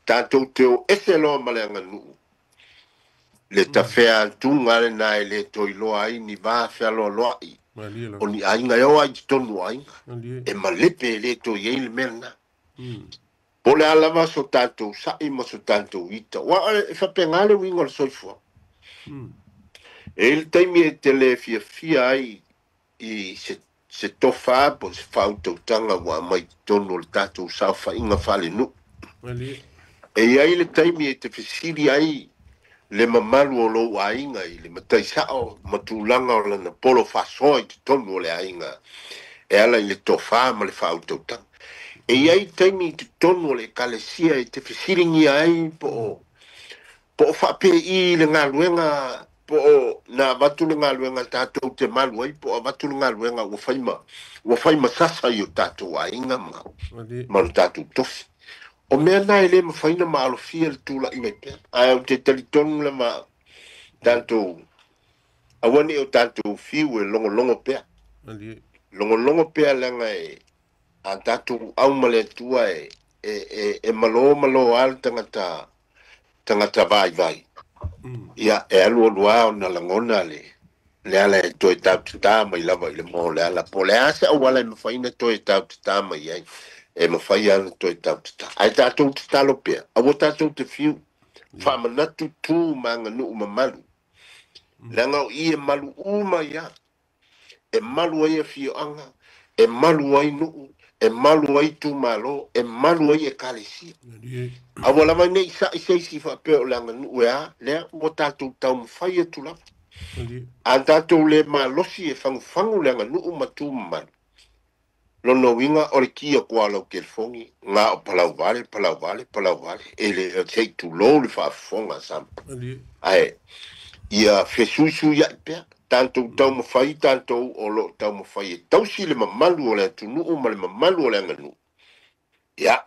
Tatou te o ese loa ma le aganuu. Le tafea atuga lena e le toe iloa ai ni va fealoaloai o ni aiga e oo lava i totonu o aiga. E malepe e le toe i ai le mea lena. Po o le a lava so tatou sa'i ma so tatou ita, aua e faapena le uiga o le soifuaga. E i ai le taimi e te le fiafia ai i se tofa po o se faautautaga ua aumai i totonu o le tatou saofaiga faalenuu. E i ai le taimi e te fesili ai le mamalu o lou aiga i le matai sao ma tulaga o lana polo faasoa i totonu o le aiga e ala i le tofa ma le faautautaga. E i ai taimi i totonu o le ekalesia e te fesiligia ai po o faapei le galuega, po o na avatu le galuega tatou te malu ai, po o avatu le galuega ua fai ma sasa i o tatou aiga ma lo tatou tofi. O mea na e le mafai ona maalofia le tula'i mai pea. Ae ou te talitonu lava tatou, aua ne i o tatou fiu e logologo pea. Logologo pea leaga e a tatou au ma le Atua e malo malo lava le tagata vaivai. Ia, e alu alu lava ona lagona le ala e toe tautatā mai lava i le moa o le ala. Po o le a se auala e mafai ona toe tautatā mai ai, e mafai lava ona toe tautatā. Ae tatou tatalo pea, aua tatou te fiu, faamanatu tu ma aganuu mamalu. Leaga o i e malu uma ia, e malu ai afioaga, e malu ai nuu, e malu ai itumalo, e malu ai ekalesia. Aua lava ne i sa'i se isi faapea o le aganuu e a, lea ua tatou taumafai atu lava. A tatou le malosi e fagufagu le aganuu ma tu mamalu, lona uiga o le ki atu lava o lau telefoni, na o palauvale, palauvale, palauvale, e le se i tulou le faafofoga a Samoa. Ae ia fesuisuia'i pea, tatou taumafai tatou o lo o taumafai e tausi le mamalu o le atunuu ma le mamalu o le aganuu. Ia,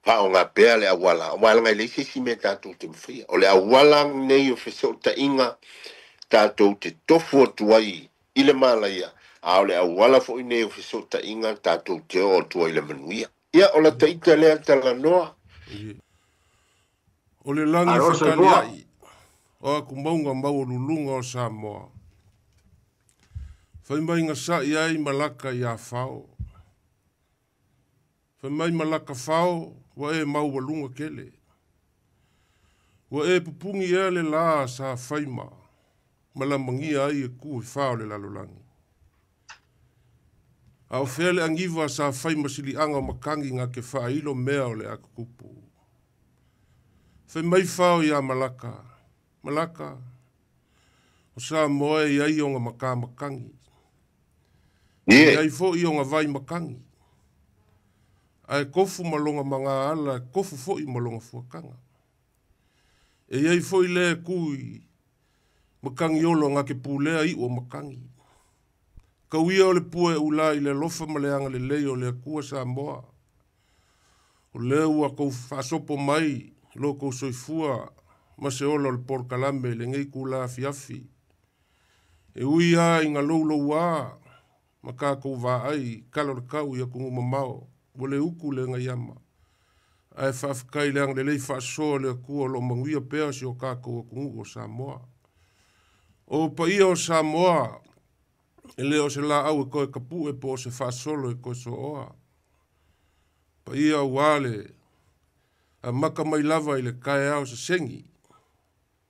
faaaoga pea le auala, aua leaga e leai se isi mea tatou te mafaia. O le auala lenei o fesootaiga tatou te tofu atu ai i le malaia, a o le auala foi nei o fesootaiga tatou te oo atu ai i le manuia. Ia, o la taita lea talanoa. O le lagi fetaliai o akumauga maualuluga o Samoa. Fai mai gasa'i ai malaka iā Fao. Fai mai malaka Fao ua e maualuga tele. Ua e pupugi ea le lā sa faima malamagia ai e ku e fā o le lalolagi. A o fea le agiva sa fai ma siliaga o matagi na ke faailo mea o le atutupu. Fai mai Fao iā Malaka, Malaka, o Samoa e i ai ona matā matagi. E i ai foi ona vai matagi. Ae tofu ma lona magaala, e tofu foi ma lona fuataga. E i ai foi lea e tu i matagi olo na te pulea iu o matagi. Kau ia o le pua e ula i le alofa ma le agalelei o le Atua Samoa. O lea ua tou faasopo mai lo tou soifua ma se ola o le polokalame i lenei itulā afiafi. E ui lava ina loulouā ma tatou vaai i tala o le tau i atunuu mamao, ua le utu le gaiama. Ae faafetai i le agalelei faasoa o le Atua o lo o manuia pea si o tatou atunuu o Samoa. O paia o Samoa, e le o se laau e toe tapue po o se faasolo e toe sooa. Paia aua le amata mai lava i le taeao sesegi,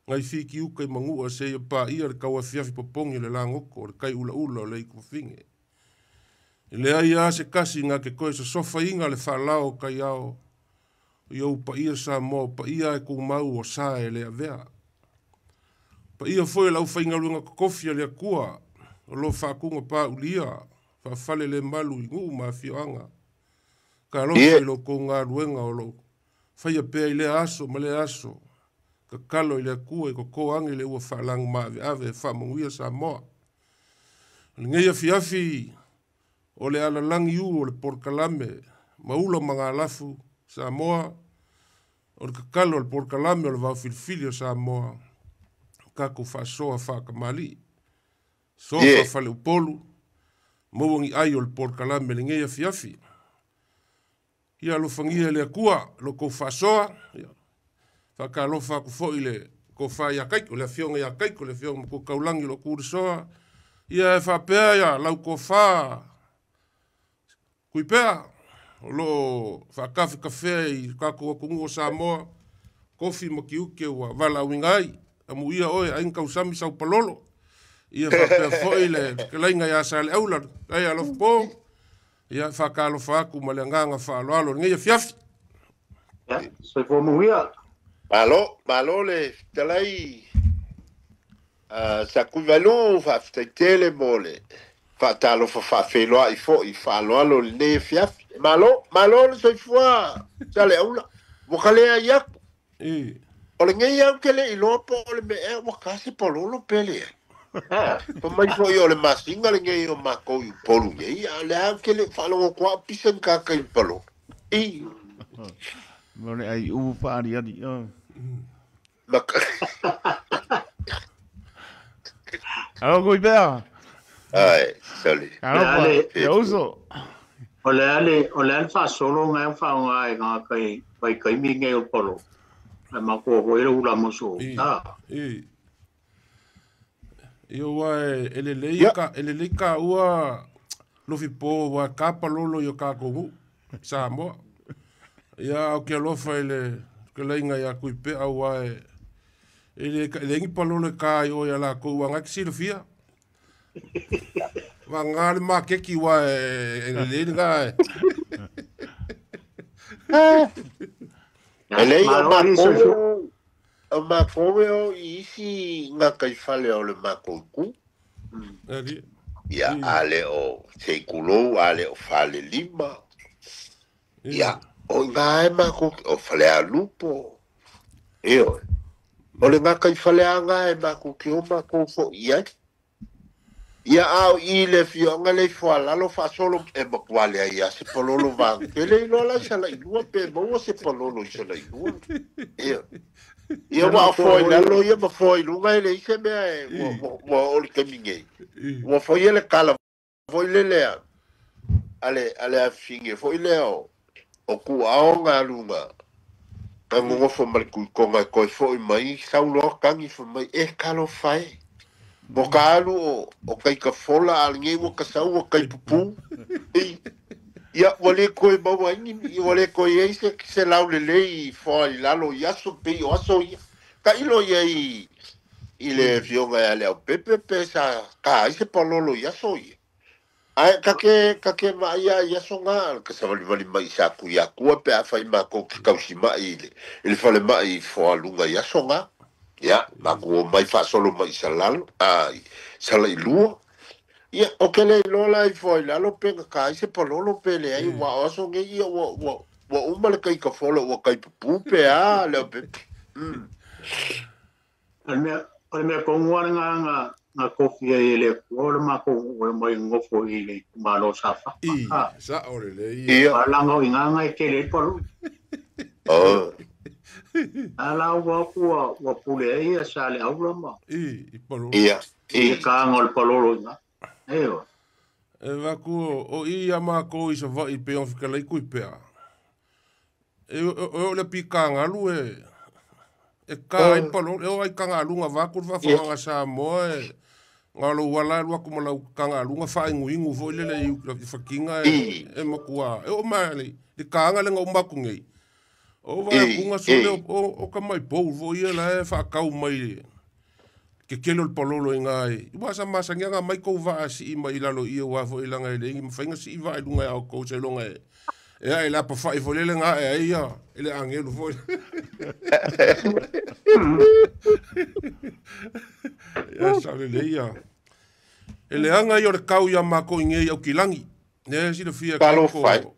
nai Fitiuta i Manua seia paia le tauafiafi popogi o le lagoto o le tai ulaula o le itufafine. E leai lava se tasi na te toe sosofaina le faalao o taiao i ou paia Samoa, o paia e tumau o sa e le avea. Paia foi o le aufaigaluega totofi a le Atua o lo o faatugapaulia faafalelemalu i nuu ma afioaga. Talofa i lo outou galuega o lo o faia pea i lea aso ma lea aso. Tatalo i le Atua i toto age le ua faalagi maaveave e faamanuia Samoa. O lenei afiafi o le alalagi u o le polokalame ma ula magalafu Samoa, o le tatalo o le polokalame o le vaofilifili o Samoa, tatou faasoa faatamalii, soa faafaleupolu, maua ni ai o le polokalame lenei afiafi. Ia alofagia e le Atua lo kou faasoa, ia faatalofa atu foi i le tofa ia Kaiko, le afioga ia Kaiko, le afioga matua taulagi o lo tu le soa. Ia e faapea ia lau tofa Kuipea, o loo faatafetafea i tatou atunuu o Samoa, tofi ma tiute ua valaauina ai, amuia oe aiga tausami saupalolo. Ia faapea foi le fetalaiga ia Saleaula, ai alofa ia faatalofa atu ma le agaga faaaloalo lenei afiafi. Soifua manuia. Malo, malo le fetalai Sakuivailu, faafetai tele mo le faatalofa faafeiloai foi faaaloalo lenei afiafi. Malo, malo le soifua Saleaula. Ua ka leai atu. O lenei au ke le iloa po o le mea ua ka se palolo pe leai. Pa mai foi o le masina lenei o makou i Upolu nei, a o le a ke le faalogo atu au pisa ni kaka i palolo. I. Mo le ai u faaliali. Alo kui pea. Ai, sorry. Alo pa. Ia uso. O le ale o le ale faasolo ngai o faaaoga e gagata i vaitaimi nei o palo. Ae matou foi le ula moso. I. Ia ua e lelei ka e lelei ka ua lofi po ua ka palolo i o kākou nuu Samoa. Ia au ke alofa i le fetalaiga ia Kuipea ua e e le e leai ni palolo e ka ai oe ia lakou ua ngai silafia. Vagana le maketi ua e lelei lena e. E lei o makou o makou e o i isi gataifale o le makou itu. Ia, a le o Seitulou, a le o Falelima. Ia, o iina e makou o Falealupo. Ioe. O le gataifale lava lena e matou te o makou foi i ai. Ia a o i le afioaga lea i Foalalo faasolo e matua leai lava se palolo vaega le iloa la i Salailua pe maua se palolo i Salailua. Ia. Ia ua o foa i lalo ia ma foa i luga e leai se mea e ua oo i le taimi nei. Ua faia le tala foi lele a le afifine foi lea o tuaao galuga ka nonofo ma le tuitoga e toe foi mai sau loa tagi fai mai e talofa e. Mo ka alu o taikafola a o lenei ua ka sau ua taipupū. Ia ua le toe maua ai ni ua le toe i ai se laulelei i foa i lalo i aso pei o aso ia. Tailo ia i le afioga ia Leaupepe pe sa ka ai se palolo i aso ia. Ae ka ke vaaia i aso na ka savalivali mai sa kui atua pe afai makou ke tausima'i i le falema'i i Foaluga i aso na. Ia, matou omai faasolo mai i Salalo, a Salailua. Ia, o ke le iloa la i foa i lalo pe na ka ai se palolo pe leai, aua o aso nei ia ua uma le taikafola ua taipupū pe a Leaupepe. O le mea tonu lava lena na tofia ai e le Atua o le matou nuu e omai nofo i le itumalo o Safata. I, sa'o lelei ia. Ia. Laga o i ina na e tele ai palolo. A la ua atu ua pule ai ia Saleaula ma I, i palolo. Ia. i le I. kaga o le palolo i ina. Ioe. E vaku o i ia makou i Savaii pei ona fetalai Kuipea. E o le pikagalu e ka ai palolo, e oo ai kagaluga vaeatu le faafofoga a Samoa e na o lou ala e alu atu ma lau kagaluga faaiguigu foi lele i fatiga e matua e oo mai le kaga lea na uma atu nei. O vaai atuga sole o tamai pou foi ia la e faatau mai le tetele o le palolo iina e ua sa masani aga aumai kou vaa sii mai i lalo i aua foi laga e leai ni mafai ona sii vaa i luga ia outou seiloga e ae le apafa'i foi lele na ae ai ia e le agelu foi. Ia saolelei ia. E leaga ia o le kau iā makou i nei Aukilagi. Lea e silafia e Talofa e. Kaiko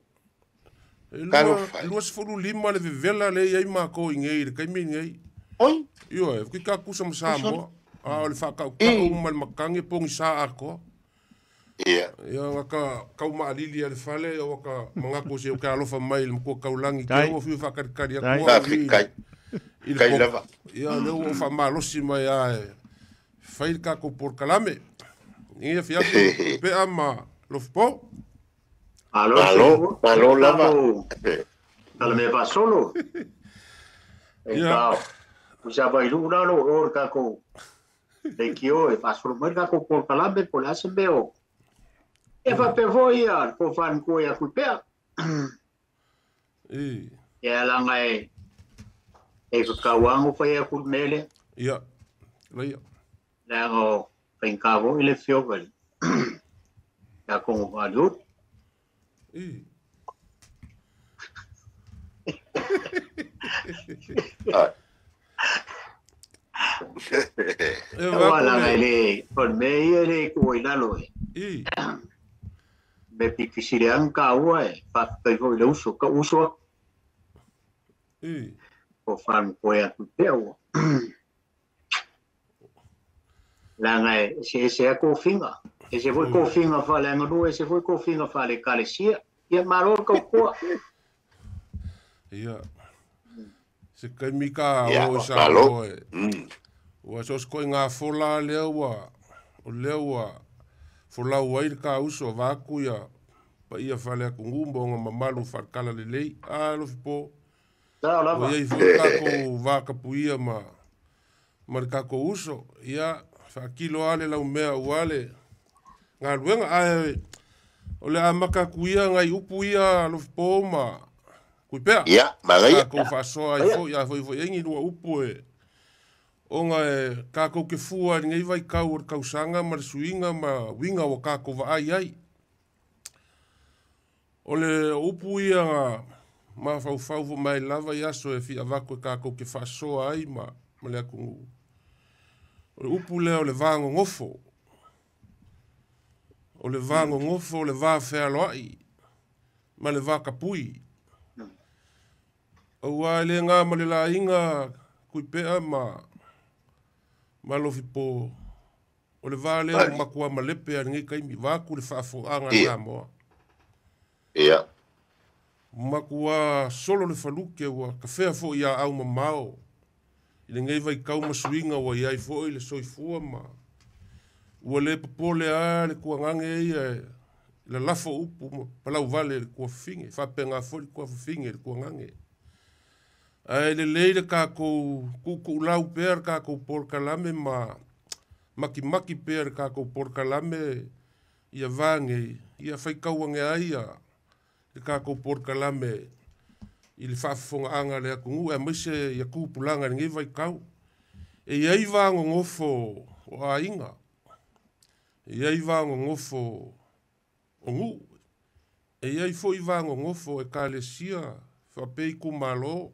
e Talofa e. 25 le vevela lea e i ai makou i nei i le taimi lenei. Oi. Ioe, fika kusa ma Sole. Samoa. A o le faakaukau ma le matagi e pogisa atoa. Ia. Ia ka taumaalili a le fale ua ka manatu se o ke alofa mai i le matua taulagi ke Tai. ua fiu faakalikali Tai. atu au i Faafetai. i le Tai po lava. ia lea ua ou faamalosi mai lava e fai le tatou polokalame lenei afiafi Pea ma Lofipo. Malo le Malo, soifua. malo lava. Tatou Tala mea faasolo. E tao. Usa vai lu la lo o ka ko. Le kio e faasolo mai ka ko polokalame po le ase mea o. E faapea foi ia ko fan ko ia ku pea. Ia langa e e whakauango whai a ku mele. Ia. Leia. Leaga o whaingkavo i le fioga. Ia kongo whaliut. E Ua langa i le o le mea ia le kua i lalo e. Me pipisire ang ka ua e whakatau foi le uso, ka uso aku. O whanau koe atu pea ua. Langa e se ese a kōwhinga. Ese foi kōwhinga whale anganua, ese foi kōwhinga whale kalesia. Ia maro ka koa. Ia. Se kaimi ka o sa koe. Ua sos koe ngā fola lea ua, o lea ua folau ai le ka uso vaku ia pa ia whale aku ngumba o ngā mamalu whalkala le lei. A lofi po. Lava. O iai foi kako vakapu ia ma le kako uso. Ia whaakilo ale lau mea uale ngā luenga. Ae o le amaka kuia ngai upu ia lofi po ma kui pea. Ia, magaia. Kako whaasoa ai foi, ia foi foi engi lua upu e. Onga e kako ke fua ngei vai kau o kausanga ma le suinga ma winga o kako vaai ai. O le upu ia nga ma faufau fo mai lava i aso e fia vako e kako ke whaasoa ai ma le akungu. O le upu lea o le vāgogofo. O le vāgogofo o le vāfealoai ma le vākapui. Aua e le ngā ma le lainga kui pea ma lofi po. O le vā lea o makua malepe a ngei kaimi vāku le whaafoanga ngā moa. Ia. Makua solo le faluke ua kawhea fo ia au mamao. I le ngei vai kau masuinga ua iai fo i le soifua ma. Ua le popole a le kua ngange ia le lafo upu ma palau vale le kua finge. Whapenga fo le kua finge le kua ngange. Ai le lei le kākou kuku lau pea le kākou polokalame ma makimaki pea le kākou polokalame ia vāngei, ia whaikauange ai ia le kākou polokalame i le whaafofonga le akungu e maise ia kūpulanga le ngei vaikau. E iai vāgogofo o āinga, e iai vāgogofo o ngū, e iai foi vāgogofo e kalesia whapei kumalo,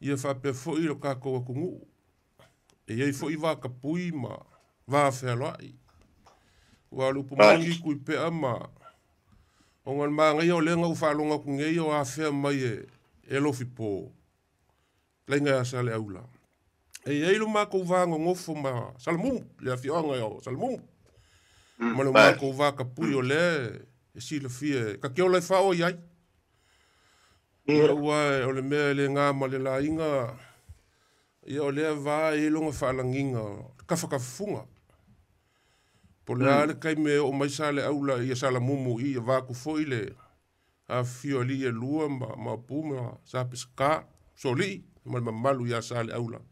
ia whapea foi lo kākou akungu. E iai foi vākapui ma vāwhealoai. Ua lupu moni kui pea ma o ngā maangai o lenga u whaalonga ku ngei o awhea mai e lofi po. Lainga ia sa le aula. E iai lo mākou vāgogofo ma Salamumu, le awhioanga o Salamumu. Ma lo mākou vākapui o le e silafia. Ka ke ola e whao iai. Ia ua o le mea e le ngā ma le lainga, ia o lea vā e longa whaalanginga, kawhakafunga. Po le ale kai me o mai sa le aula ia Salamumu i ia vāku foi le a fio ali ia lua ma pu ma sa pesaka, soli, ma le mamalu ia sa le aula.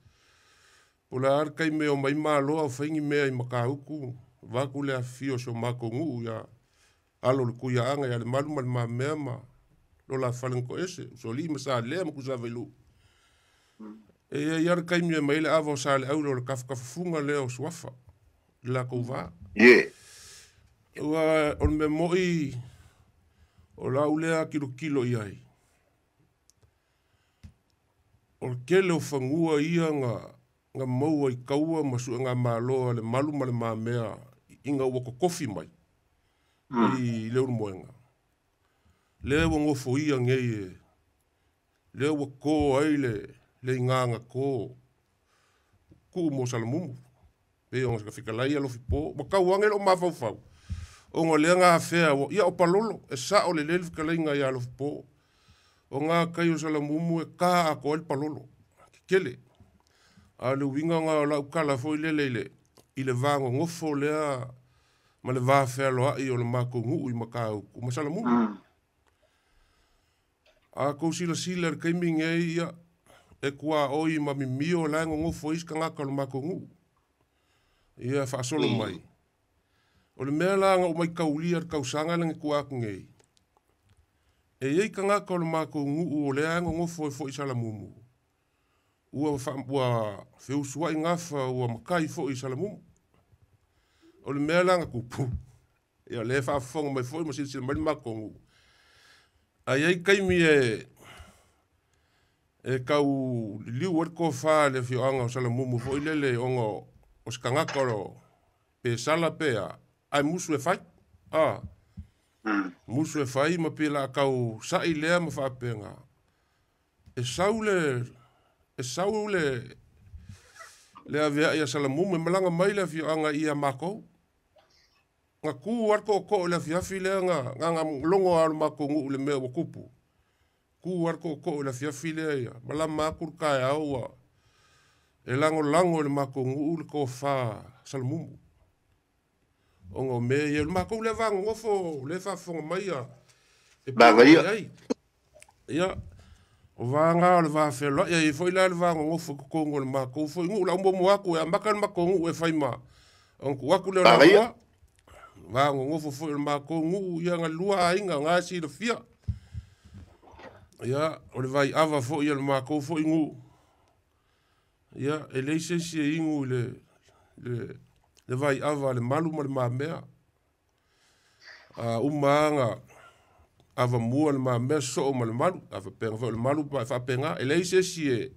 Po le ale kai me o mai māloa o whaingi mea i makauku, vāku le a fio so mākongu ia alo le kuia anga ia le malu ma le mamea ma lo la whalengo ese, soli ma sa lea ma kusa vailu. E ia ia le kai mea mai le awa o sa le aula o le kawhakafunga lea o suafa, le la kouva. Ye. Ua o le mea moi o la ulea kilo kilo iai. O le kele o whangua ia ngā maua i kaua ma sua ngā maloa le malu ma le mamea i ngā ua kokofi mai i le uru moenga. Lea ua ngofo ia ngei e, lea ua kō ai le inganga kō kuu mo Salamumu. Pe o ngā fikalai alofi po, ma kau ange lo mafaufau. O ngā lea ngā awhea, ia o palolo, e sa o le lele fikalai ngā ia alofi po. O ngā kai o Salamumu e kā ako el palolo. Kele. A le winga ngā o lau kala foi lele i le vāngo ngofo lea ma le vāwhea loa i o le mākou nguu i makau ku ma Salamumu. A kou silasila i le taimi lenei, ia, e tuaoi ma mimio la e nonofo ai isi tagata o le matou nuu. Ia faasolo mai. O le mea la na ou maitaulia i le tausaga lea na tua atu nei, e i ai tagata o le matou nuu o lea e nonofo ai foi i Salamumu, ua feusuai gafa ua matai foi i Salamumu. O le mea la na tupu, ia o lea e faafofoga mai foi ma silasila mai le matou nuu, ae i ai taimi e tau liliu ai le tofa i le afioaga o Salamumu foi lele ona o se tagata o pe sala pe a, ae musu e fai. Musu e fai ma pei o le a tau sa'i lea ma faapena. E sau le e sau le le avea'i a Salamumu e malaga mai le afioaga ia matou. Na tu lava le tootoo i le afiafi lea na na logo lava o le matou nuu i le mea ua tupu. Tu lava le tootoo i le afiafi lea ia malama atu le taeao ua e lagolago e le matou nuu le tofa Salamumu. Ona o mea ia, o le matou lea va nonofo o lea e faafofoga mai ia e pei ona i ai. Ia, o va na o le va feoloai, e i ai foi la le va nonofo i totonu o le matou foi nuu. O le a ou muamua atu e amata le matou nuu e fai ma ona tuu atu lea o le avanoa. Va nonofo foi o le matou nuu, ia na lua aiga, o na e silafia. Ia, o le vaiava foi a le matou foi nuu, ia, e leai se isi e inu i le vaiava a le malu ma le mamea. A uma lava na avamua le mamea sosoo ma le malu, a faapena foi o le malu e faapena, e leai se isi e...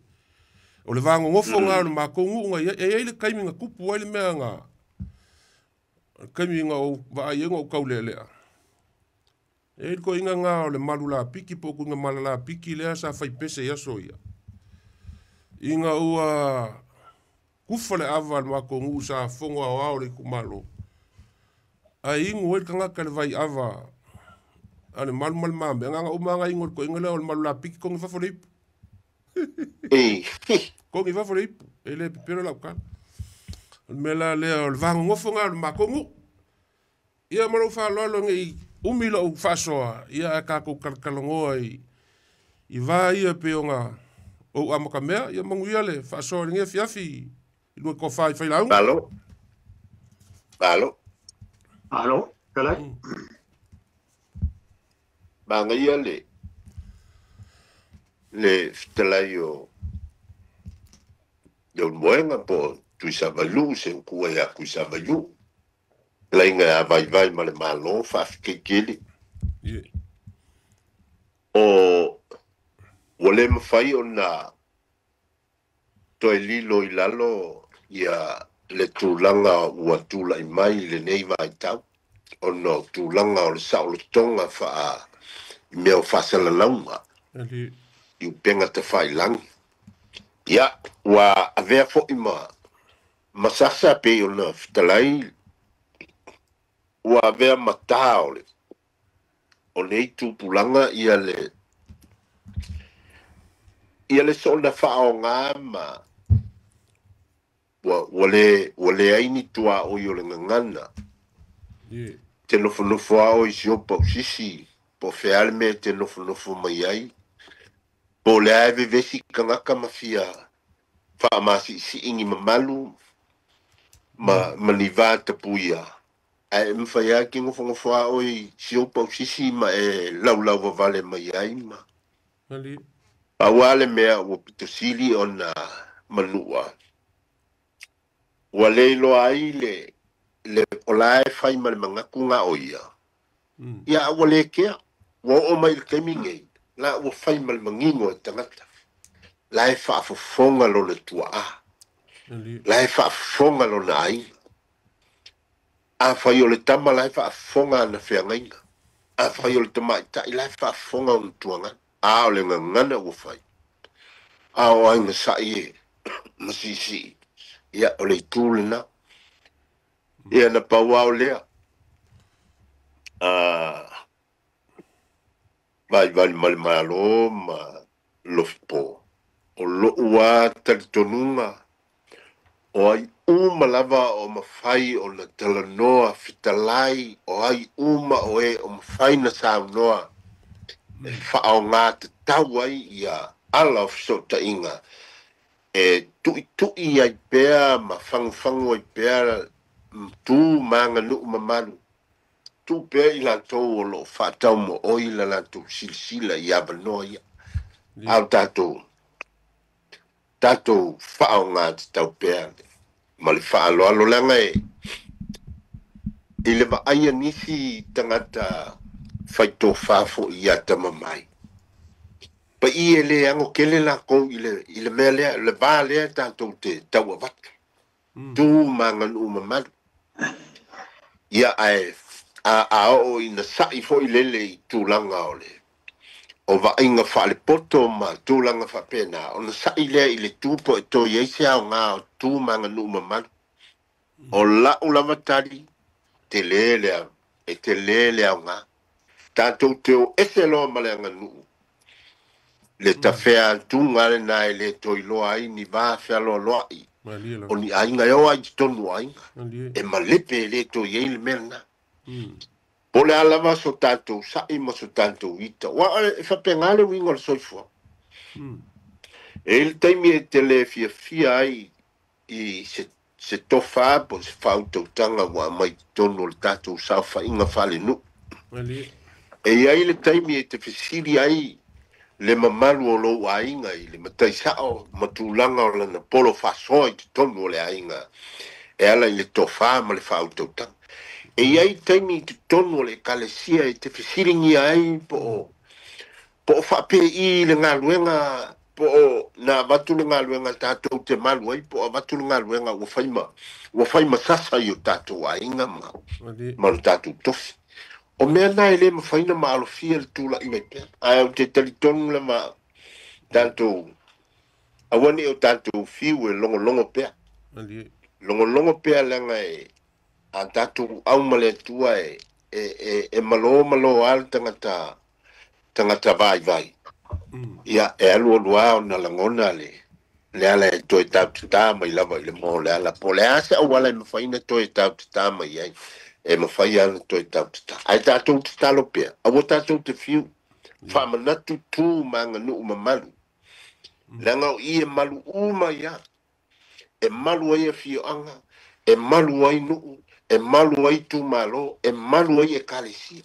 O le va nonofo lena o le matou nuu na i ai. E i ai le taimi na tupu ai le mea na... le taimi na ou vaai ai na ou taulealea, e i ai le toeaina lena o le malu lapiki po o tuiga mala lapiki lea sa fai pese i aso ia. Ina ua kufa le ava a le matou nuu sa fono aoao le itumalo, ae inu ai le tagata i le vaiava a le malu ma le mamea, na ona uma lava inu e le toeaina lea o le malu lapiki togi fafo le ipu. Togi fafo le ipu, e le pepelo lau tala. O le mea la lea o le va nonofo lena o le matou nuu. Ia ma lou faaaloalo ne i umi lou faasoa, ia ae tatou talatalanoa i va ia pei ona ou amatamea, ia manuia le faasoa i lenei afiafi i lua tofa i failauga. Malo. Malo. Malo, fetalai. Manaia le le fetalai o Leulumoega po o Tuisavailuu, se upu ia Tuisavailuu. Fetalaiga ia Vaivai ma le Malo, faafetai tele. O ua le mafai ona toe lilo i lalo ia le tulaga ua tulai mai i lenei vaitau, ona o tulaga o le saolotoga faa i mea o faasalalauga i upega tafailagi. Ia, ua avea foi ma ma sasa pei ona fetalai, ua avea ma tā o le o nei tupulaga ia le ia le soona faaaoga ma ua ua le ua leai ni tuaoi o le gagana. Te nofonofo lava oe i si ou pausisi, po o fea lava le mea e te nofonofo mai ai, po o le a e vevesi tagata ma fia faamasiisii ni mamalu ma ma ni va tapuia, ae e mafai lava e te nofonofo lava oe i si ou pausisi ma e laulau vavale mai ai ma. Pau lava le mea ua pito sili ona manua, ua le iloa ai le le o la e fai ma le manatu na o ia, ia a ua le kea, ua oo mai i le taimi nei, la ua fai ma le manino e tagata, la e faafofoga lona tuaa, la e faafofoga lona aiga. Afai o le tama la e faafofoga ana feagaiga, afai o le tamaitai la e faafofoga ona tuagana. A o le gagana ua fai, a o aiga sa'i e ma siisii, ia o le itu lena. Ia na pau lava o lea, a vaivai ma le Malo ma Lofipo. O lo'u lava talitonuga, o ai uma lava o mafai ona talanoa fetalai, o ai uma o e o mafai na saunoa E faaaogā tatau ai ia ala o fesootaiga e tuʻituʻi ai pea ma fagufagu ai pea tu ma aganuu mamalu tuu pea i latou o loo faataumoʻoi la latou silasila i avanoa ia a o tatou faaaogā tatau pea ma le faaaloalo leaga e i le vaaia nisi tagata faitofā foʻi ia tamamai paʻi e lē ago kele lakou i le mea lea le va lea tatou te tauavatu tu ma aganuu mamalu ia ae a oo ina saʻi foʻi lele i tulaga o le o vaaiga faalepoto ma tulaga faapena ona saʻi lea i le tu po e toe ai se aogā o tu ma aganuu mamalu o la'u lava tali telē lea e telē le aogā tatou te o ese loa ma le aganuu le tafea atuga lenā e lē toiloa ai ni va fealoaloaʻi o ni aiga e o ai totonu o aiga e malepe e lē toe ai le mea lenā po le a lava so tatou saʻi ma so tatou ita ua e faapegā le uiga o le soifua e le taimi e te lē fiafia ai i se tofā po se faautautaga ua aumai totonu o le tatou saofaiga faalenuʻu e iai le taimi e te fesili ai le mamalu o lou aiga i le mataisaʻo ma tulaga o lana polo faasoa i totonu o le aiga e ala i le tofā ma le faautautaga e iai taimi i totonu o le ekalesia e te fesiligia ai po o faapēi le galuega po o na avatu le galuega tatou te malu ai po o avatu le galuega ua fai ma sasa i o tatou aiga ma lo tatou tofi o mea na e lē mafaina ma alofia le tulaʻi mai pea ae ou te talitonu lava tatou aua neʻi o tatou fiu e logologo pea logologo pea leaga e a tatou au ma le Atua e malo malo a le tagata vaivai ia e alu aluā ona lagona le ala e toe tautatā mai lava i le moa o le ala po o le a se auala e mafaina toe tautatā mai ai e mafai ana toe tautatā ae tatou tatalo pea aua tatou te fiu faamanatu tu ma aganuu mamalu leaga o i e malu uma ia e malu ai afioaga e malu ai nuu e malu ai tumālō e malu ai ekalesia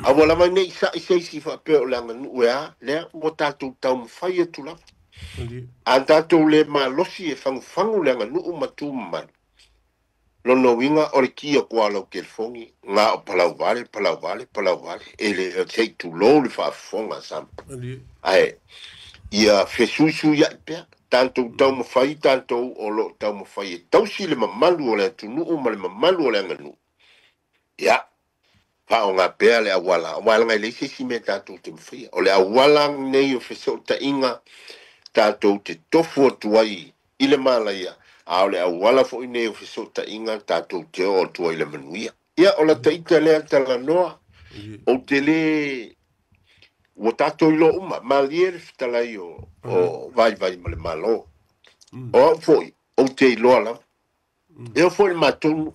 aua lava nei saʻi seisi faapea o le aganuu e a lea ua tatou taumafai atu lava a tatou lē malosi e fagufagu le aganuu ma tu mamalu lona uiga o le kia kua lau kelefogi gā o palauvale palauvale palauvale e le sei tulou le faafofoga sama ae ia fesuisuiaʻi pea tatou taumafai tatou o loo taumafai e tausi le mamalu o le atunuu ma le mamalu o le aganuu ia faaogā pea le auala auā laga e leai se isi mea tatou te mafaia o le auala nei o fesootaiga tatou te tofu atu ai i le malaia a o le auala foʻi nei o fesootaiga tatou te oo atu ai le manuia ia o la taita lea talanoa ou te lē ua tatou iloa uma malie le fetalai o vaivai ma le mālō o au foʻi ou te iloa lava e o foʻi le matou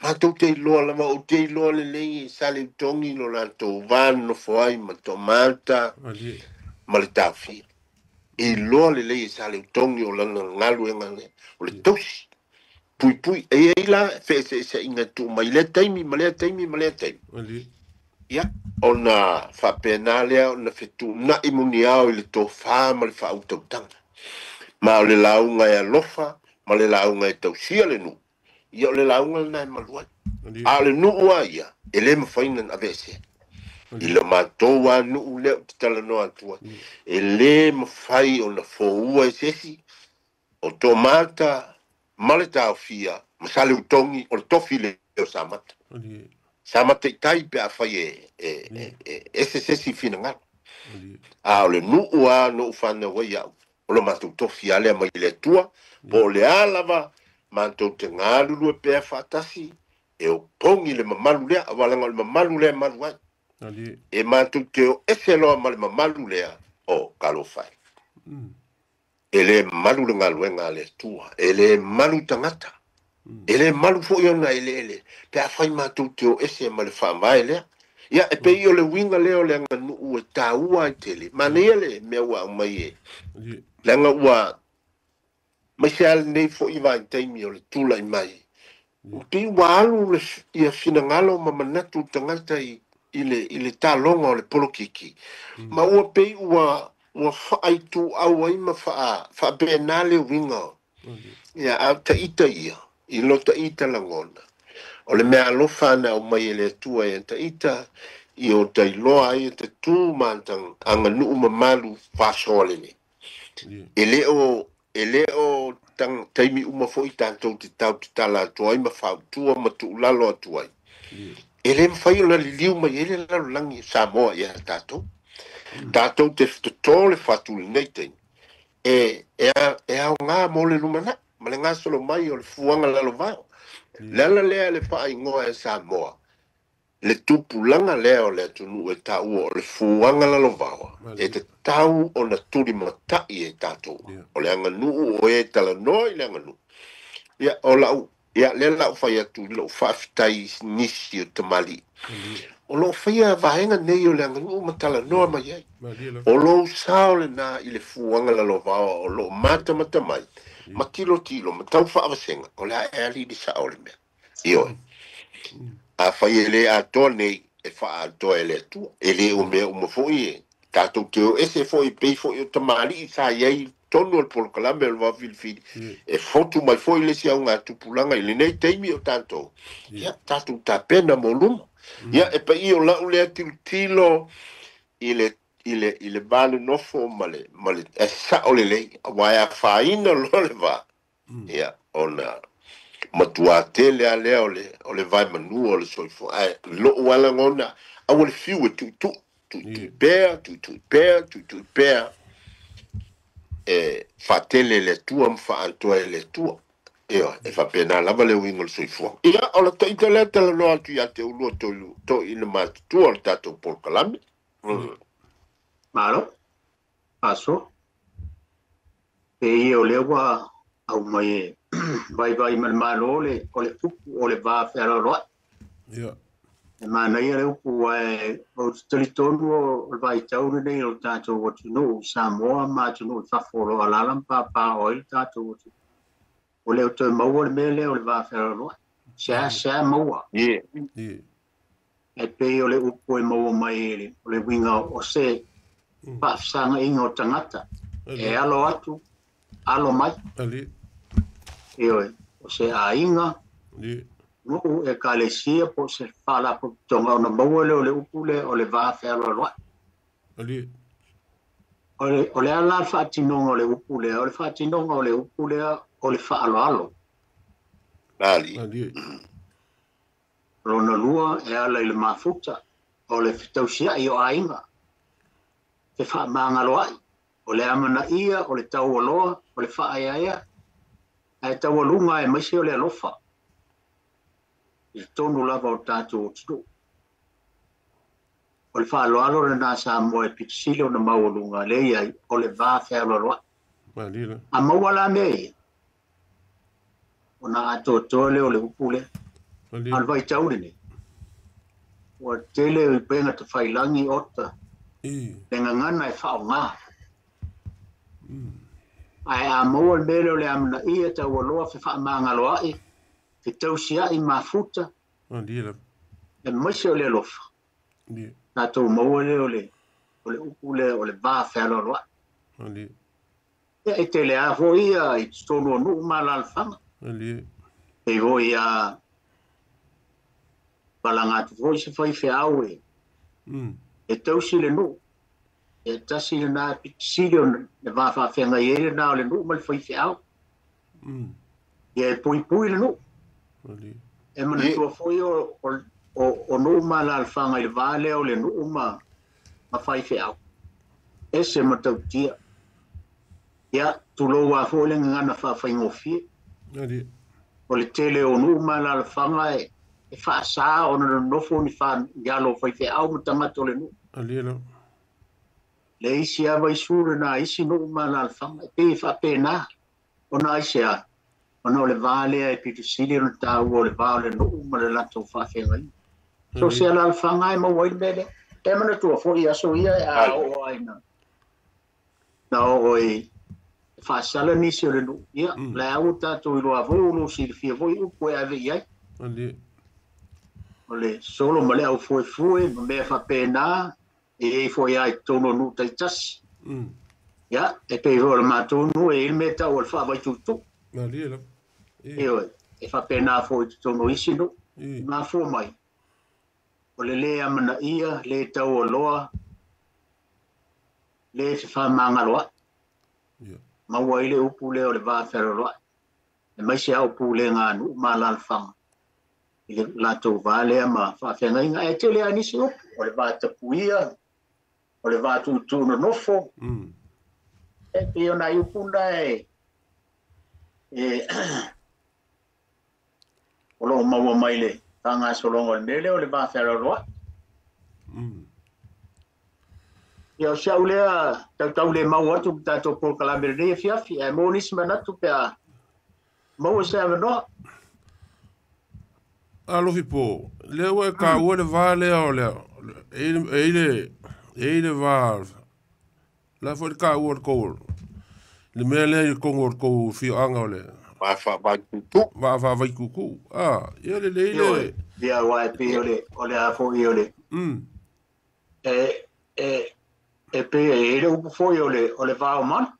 matou te iloa lava ou te iloa lelei e sa leutogi lo latou va nofo ai ma toamata ma le taofia e iloa lelei e sa leutogi o lana galuega lea o le tausi puipui e iai la feeseeseaiga tuu mai lea taimi ma lea taimi ma lea taimi ia ona faapena lea ona fetuunaʻi muniao i le tofā ma le faautautaga ma o le lauga e alofa ma le lauga e tausia le nuu ia o le lauga lenā e malu ai a o le nuu a ia e lē mafaina na aveesea i le matou a nuu lea ou te talanoa atu ai e lē mafai ona foua e sesi o tomata ma le taofia ma sa leutogi o le tofi lea o Samata Samata i tai pe afai e ese sesi finagalo a o le nuu a no fanau ai au o lo matou tofi a lea mai le Atua po o le a lava matou te galulue pea faatasi e opogi le mamalu lea auā laga o le mamalu lea e malu ai e matou te o ese loa ma le mamalu lea o kalofai e lē malu le galuega a le Atua e lē malu tagata e lē malu foʻi ona eleele pe afai matou te o ese ma le faavae lea Ia, e pei o le uiga lea o le aganuu e taua ai tele. Manaia le mea ua aumai e. Leaga ua maise lava lenei foi vaitaimi o le tulai mai. Ua pei ua alu le, ia finagalo ma manatu o tagata i le taloga o le polokiki. Ma ua pei ua faaituau ai ma faapena le uiga. Ia, a taita ia, i lo taita lagona. O le mea alofa na aumai e le Atua e taita, i o tailoa ai e te tū ma aganuu mamalu faasoa lelei. E le o taimi uma foi tatou te tau te tala atu ai ma fautua ma tuulalo atu ai. E le mafai ona liliu mai ai le lalolagi Samoa ia tatou. Tatou te totō le fatu lenei taimi. E aoga mo le lumanai, ma le gasolo mai o le fuaga lalovao. Le ala lea le faaigoa e Samoa, le tupulaga lea o le atunuu e taua o le fuaga lalovaoa, e tatau ona tulimatai e tatou. O le aganuu o e talanoa i le aganuu. Ia, o lau, ia, lea lau fai atu i lou faafetai nisi o tamalii. O loo faia vaega nei o le aganuu ma talanoa mai ai. O lou sao lena i le fuaga lalovaoa o loo matamata mai, ma tilotilo, ma tau faavasega, o le a e ali i le sao le mea. Ioe. A fai e le atoa nei, e faaatoa e le Atua. E le o mea uma foi e. Tatou te o ese foi pei foi o tamalii sa i ai tonu o le polokalame o le Vaafilifili. E fotu mai foi le isi augatupulaga i lenei taimi o tatou. Ia, tatou tapena mo luma. Ia, e paia o lau lea tilotilo i le vanonofo ma le e sao lelei, aua e afaina loa le va. Ia, ona matua tele a lea o le vaemanua o le soifua. Ae lou alagona, aua le fiu e tuitui, tuitui pea, tuitui pea, tuitui pea. E faatele le Atua ma faatoa e le Atua. Ia, e faapena lava le uiga o le soifua. Ia, o le taita lea talanoa atu ia te ulua toeaina matutua o le tatou polokalame. Malo, aso. E ia o lea ua aumai e vaivai ma le malo o le upu o le va fealoaloai. Ia. E manaia le upu ae o te talitonu o le vaitau lenei o le tatou atunuu Samoa ma atunuu i fafo o lo o alaala ma papā o ai le tatou atunuu. O le o toe maua le mea lea o le va fealoaloai. Sea sea maua. Ie. E pei o le upu e maua mai o le uiga o se faafesagaiga o tagata. E alo atu, alo mai. Ioe, o se aiga, nuu e kalesia po se faalapotopotoga ona maua lea o le upu lea o le va fealoaloai. O le ala le faatinoga o le upu lea, o le faatinoga o le upu lea o le faaaloalo. Ali. Lona lua e ala i le mafuta, o le fetausiai o aiga, te faamagaloai, o le amanaia, o le taualoa, o le faaeaea, ae taualuga e maise o le alofa. I tonu lava o tatou atunuu. O le faaaloalo lena Samoa e pitisili ona maualuga lea i ai o le va fealoaloai. A maua la mea ia, ona atoatoa lea o le upu lea. A o le vaitau lenei, ua tele i pega tafailagi ota, le gagana e faaaoga. Ae a maua le mea lea o le amanaia taualoa fefaamagaloai, fetausiai mafuta, e maise o le alofa. Tatou maua lea o le upu lea o le va fealoaloai. Ia, e tele lava foi ia i totonu o nuu ma alaalafaga. Pei foi a palaga atu foi se faifeau e tausi le nuu. E tasi lena e pitisili o le va faafeagai ai lena o le nuu ma le faifeau. Ia e puipui le nuu. E manatua foi o nuu ma alaalafaga i le va lea o le nuu ma faifeau. Ese matautia. Ia, tulou lava foi le gagana faafaigofie. O le tele o nuu ma alaalafaga e faasā ona nonofo ni alo o faifeau ma tagata o le nuu. Le isi lava isu lena isi nuu ma alaalafaga. E pei e faapena ona aisea, ona o le va lea e pitosili ona taua o le va o le nuu ma le latou faafeagaiga. So se alaalafaga e maua ai le mea lea. E manatua foʻi aso ia e a oo ai na na oo i faasala nisi o le nuu. Ia, la au tatou iloa foi o lou silafia foi upu e ave i ai. O le solo ma le aufuefue ma mea faapena e i ai foi lava i totonu o nuu taitasi. Ia, e pei foi o le matou nuu e i ai le mea tau o le faavaitutu. Ioe, e faapena foi i totonu o isi nuu. Mafua mai, o le lē amanaia, lē taualoa, lē fefamagaloaʻi. Maua ai le upu lea o le va fealoaloaʻi. E maise au pulega a nuu ma alaalafaga i le latou va lea ma faafeagaiga. Ae tele lava nisi upu, o le va tapuia, o le va tuutuu nonofo. E pei o nai upu na e o loo maua mai le faagasologa o le mea lea o le va fealoaloaʻi. Ia o si au lea tautau le mau atu le tatou polokalame lenei afiafi, ae maua nisi manatu pe a maua se avanoa. Alofi po, lea ua e taua le va lea o le e i le va la foi le taua o le tou le mea lea i totonu o le tou afioaga o le va faavaitutu. Va faavaitutu. Ah, ia lelei le ia aua e pei o le a foi o le e pei e i le upu foi o le va o mana.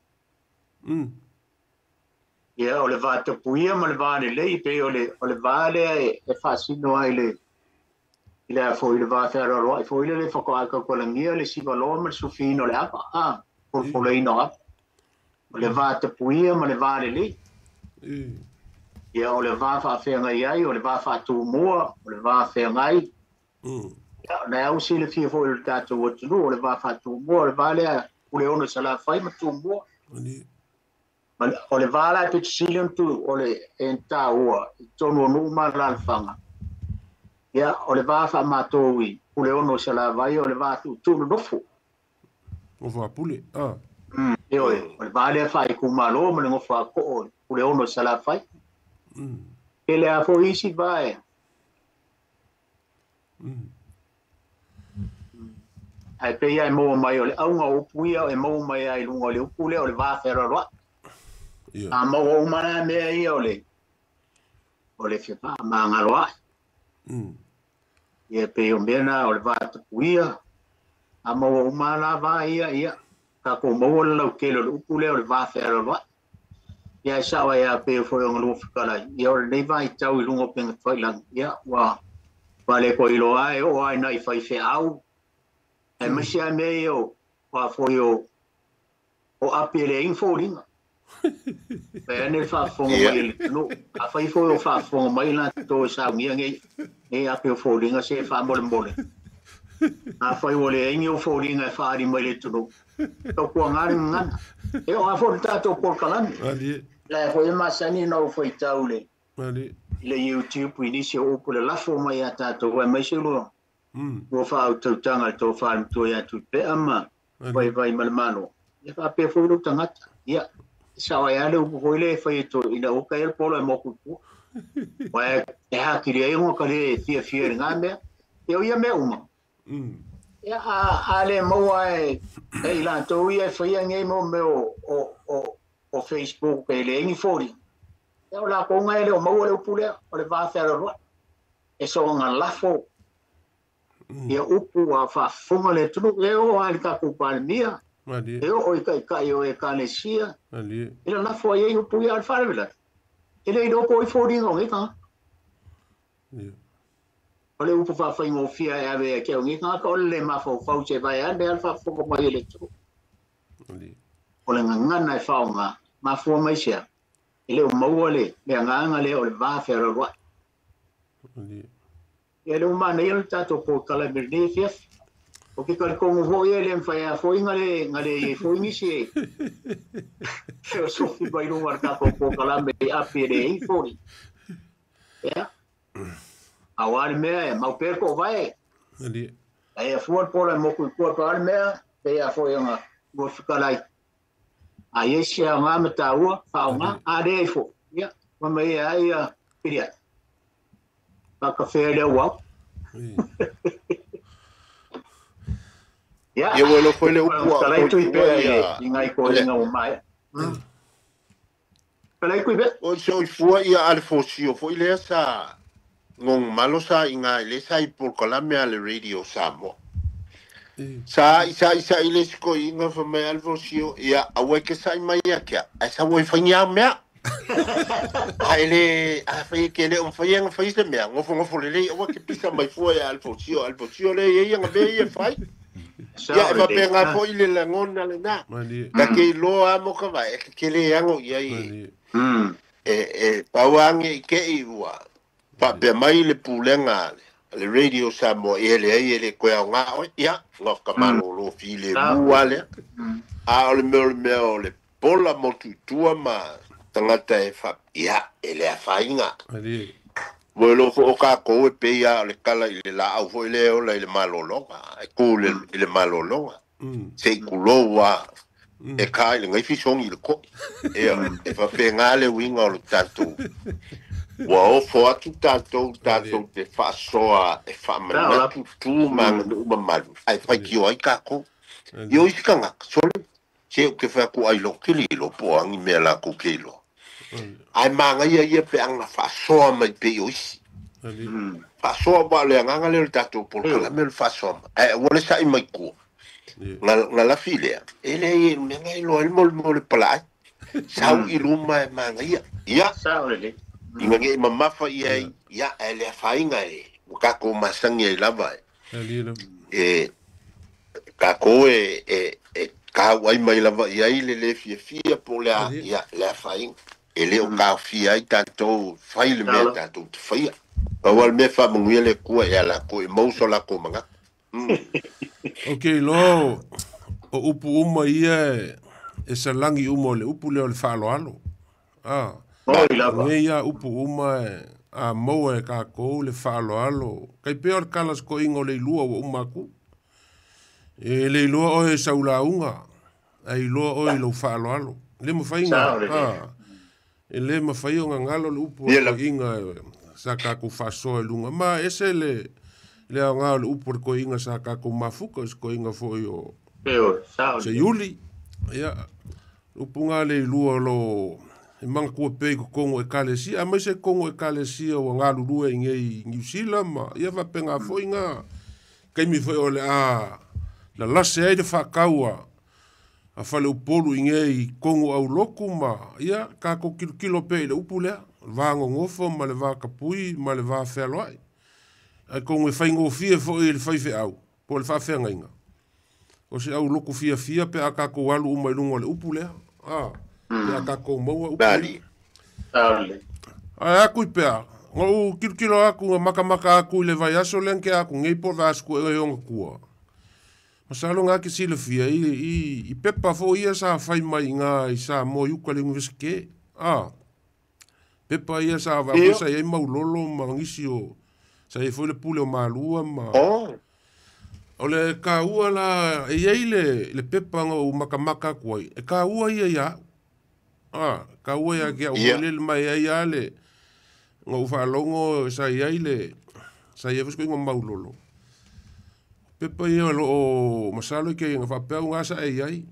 Ia, o le va tapuia ma le va lelei, pei o le va lea e faasino ai le i le a foi le va fealoaloaʻi foi le le faatoa tautalagia le sivaloa ma le sufiina o le ava, a folafolaina o ava. O le va tapuia ma le va lelei. Ia, o le va faafeagai ai, o le va faatumua, o le va feagai. Ia, na au silafia foi o le tatou atunuu, o le va faatumua, o le va lea Puleono i Salafai ma Tumua. O le va la e pito sili ona tu o le e taua i totonu o nuu ma alaalafaga. Ia, o le va faamatou i Puleono i Salavai, o le va tuutuu nonofo. Nofo a pule, ah. Ioe, o le va lea faaikumalo ma le nofo a koo i Puleono i Salafai. E le a foi isi va e. Ae pei ai maua mai o le auga o upu ia e maua mai ai i luga o le upu lea o le va fealoaloaʻi. A maua uma la mea ia o le fefaamagaloaʻi. Ia pei o mea na o le va tapuia, a maua uma la va ia, ia, tatou maua le lautele o le upu lea o le va fealoaloaʻi. Ia e sao ai a pei foi o galua fetalai, ia o lenei vaitau i luga o upega tafailagi, ia ua le koa iloa e oo ai nai faifeau. Ae maise a mea ia o a foi o api e leai ni foliga. Pe ane le faafofoga mai e le atunuu. Afai foi o faafofoga mai latou e saunia nei api o foliga se e faamolemole. Afai ua leai ni o foliga e faaali mai le atunuu, tautuaga le gagana. E oo lava foi le tatou polokalame. La e foi e masani ona ou faitau i le YouTube i nisi o upu le lafo mai ia tatou, aemaise lua faautautaga i le tofa le matua ia Tuipea ma Vaivai ma le Malo. Ia faapea foi lou tagata. Ia, sao ai lava le upu foi lea e fai e toeaiina ua taia le polo e moku i tua. Uae e hakili ai ona ka le fiafia i lena mea. Ia o ia mea uma. Ia a le maua e i latou ia e faia nei mo mea o Facebook e leai ni foliga. Ia o latou na e le o maua le upu lea o le va fealoaloaʻi. E soona lafo ia upu a faafofoga le atunuu. E oo lava i le tatou Palemia, e oo i taitai o Ekalesia, e lalafo ai ai upu ia a le faalavelave. E le iloa po o ai foliga o nei tagata. O le upu faafaigofie e ave ai ke au nei tagata o le le mafaufau se vae ane a le faafofoga mai e le atunuu. O le gagana e faaaoga, mafua mai sea, e le o maua le agaga lea o le va fealoaloaʻi. Ia le manaia le tatou polokalame lenei afiafi. O ke talitonu foi e le mafai lava foi na le i ai foi nisi e feosofi mai luga o le tatou polokalame i api e leai foliga. Ia, auā le mea e mau pea le toovae. Ae afua le pola e moku i tua pa le mea, pei a foi ona lua fetalai. A i ai se aoga ma taua, faaaoga, a leai foi, ia, ma mai ai ia piliai. Faakafea le auau. Ia, Ia ua iloa foi le upu a o Talai tui soifua pea i ia i ngai koiga ua maea. Talai tui pea. O soifua ia a le fosio foi lea sa gogomalo sa iga i le sa i polokalame a le Radio Samoa. Sa isa'i le isi koi'iga fai mai a le fosio, ia aua e ke sa'i mai ia ke a'u, ae sau ai faiga au mea. A e lē afai e ke le o mafai e na fai se mea, gofogofo lelei aua ke pisa mai fua ia Alfosio, Alfosio lea e i ai ana mea ia e fai. Ia e faapena foi le lagona lenā. Ta te iloa a mo ka vae, e tetele ago i ai e pau age i te i ua faapea mai le pulega a le Radio Samoa, ia leai e le toe aogā oe, ia, na ka malōlō filemu lava lea. A o le mea o le mea o le pola motu i tua ma tagata e fa, ia, e le afaina. Ua iloa foi o kākou e pei lava o le kala i le laau foi lea e ola i le malologa, e kū i le malologa, se i tulou lava, e kā i le gaifi sogi i le ko'i. Ioe, e faapena le uiga o le tatou, ua ofo atu tatou tatou te faasoa e faamanatu tu ma aganuu mamalu, ae faitio ai kākou. I o isi tagata, sole, se ou te fai atu ai loa, ke le iloa po o a ni mea latou te iloa. Ae magaia ia pe ana faasoa mai pei o isi. Faasoa aua o le agaga lea o le tatou polokalame o le faasoa mai. Ae aua le sa'i mai tua. Na, na lafi lea, e leai e mea na iloa ai le molemo o le palaai. Sau i luma e magaia. Ia, ina ne i mamafa i ai, ia, ae le afaina e, ua tatou masani ai lava e. E, tatou e, e, e tauai mai lava i ai le lē fiafia po o le a, ia, le afaina. E le o taofia ai tatou fai le mea tatou te faia. Pau lava le mea faamanuia le Atua ia latou e maua so latou manatu. Ou te iloa o upu uma ia e salagi uma o le upu lea o le faaaloalo. A, nei lava upu uma a maua e kākou le faaaloalo. Tai pei o le kala sikoiga o le ilua ua uma atu. E le iloa oe i sau lauga, ae iloa oe i lou faaaloalo. E le mafai ona, a, e le mafai ona galo le upu a le toeaina sa tatou faasoa i luga. Ma ese le, le aoga o le upu a le toeaina sa tatou mafuta, o se toeaina foi o Seiuli. Ia, le upu na le ilua o lo o e manatua pea i totonu o Ekalesia, aemaise totonu o Ekalesia ua galulue i inei i Niu Sila ma ia faapena foi na taimi foi o le a lalase ai le faatau a Faleupolu i inei i totonu o aulotu ma ia tatou tilotilo pea i le upu lea, o le va nonofo ma le va tapui ma le va fealoai. Atonu e faigofie foi i le faifeau po o le faafeagaiga, o se aulotu fiafia pe a tatou alu uma i luga o le upu lea, a, pe a tatou maua upu ia. Ae aku i pea, na ou tilotilo aku, na makamaka aku i le vaiaso lea na tea aku nei po o le vaiaso ea i ona tua. Masalo na te silafia i, i, i pepa foi ia sa fai mai i ina i Samoa i uka i le Iunivesite, a. Pepa ia sa vaai sa i ai Maulolo ma nisi o sa i ai foi le pule o Malua ma O le taua la e i ai le le pepa na ou makamaka atu ai, e taua ia ia au. A, taua ia te au foi lele ma e i ai lava le na ou faalogo sa i ai le sa i ai foi se koiga Maulolo. Pepa ia o lo o masalo i ke na faapea au na sa e i ai.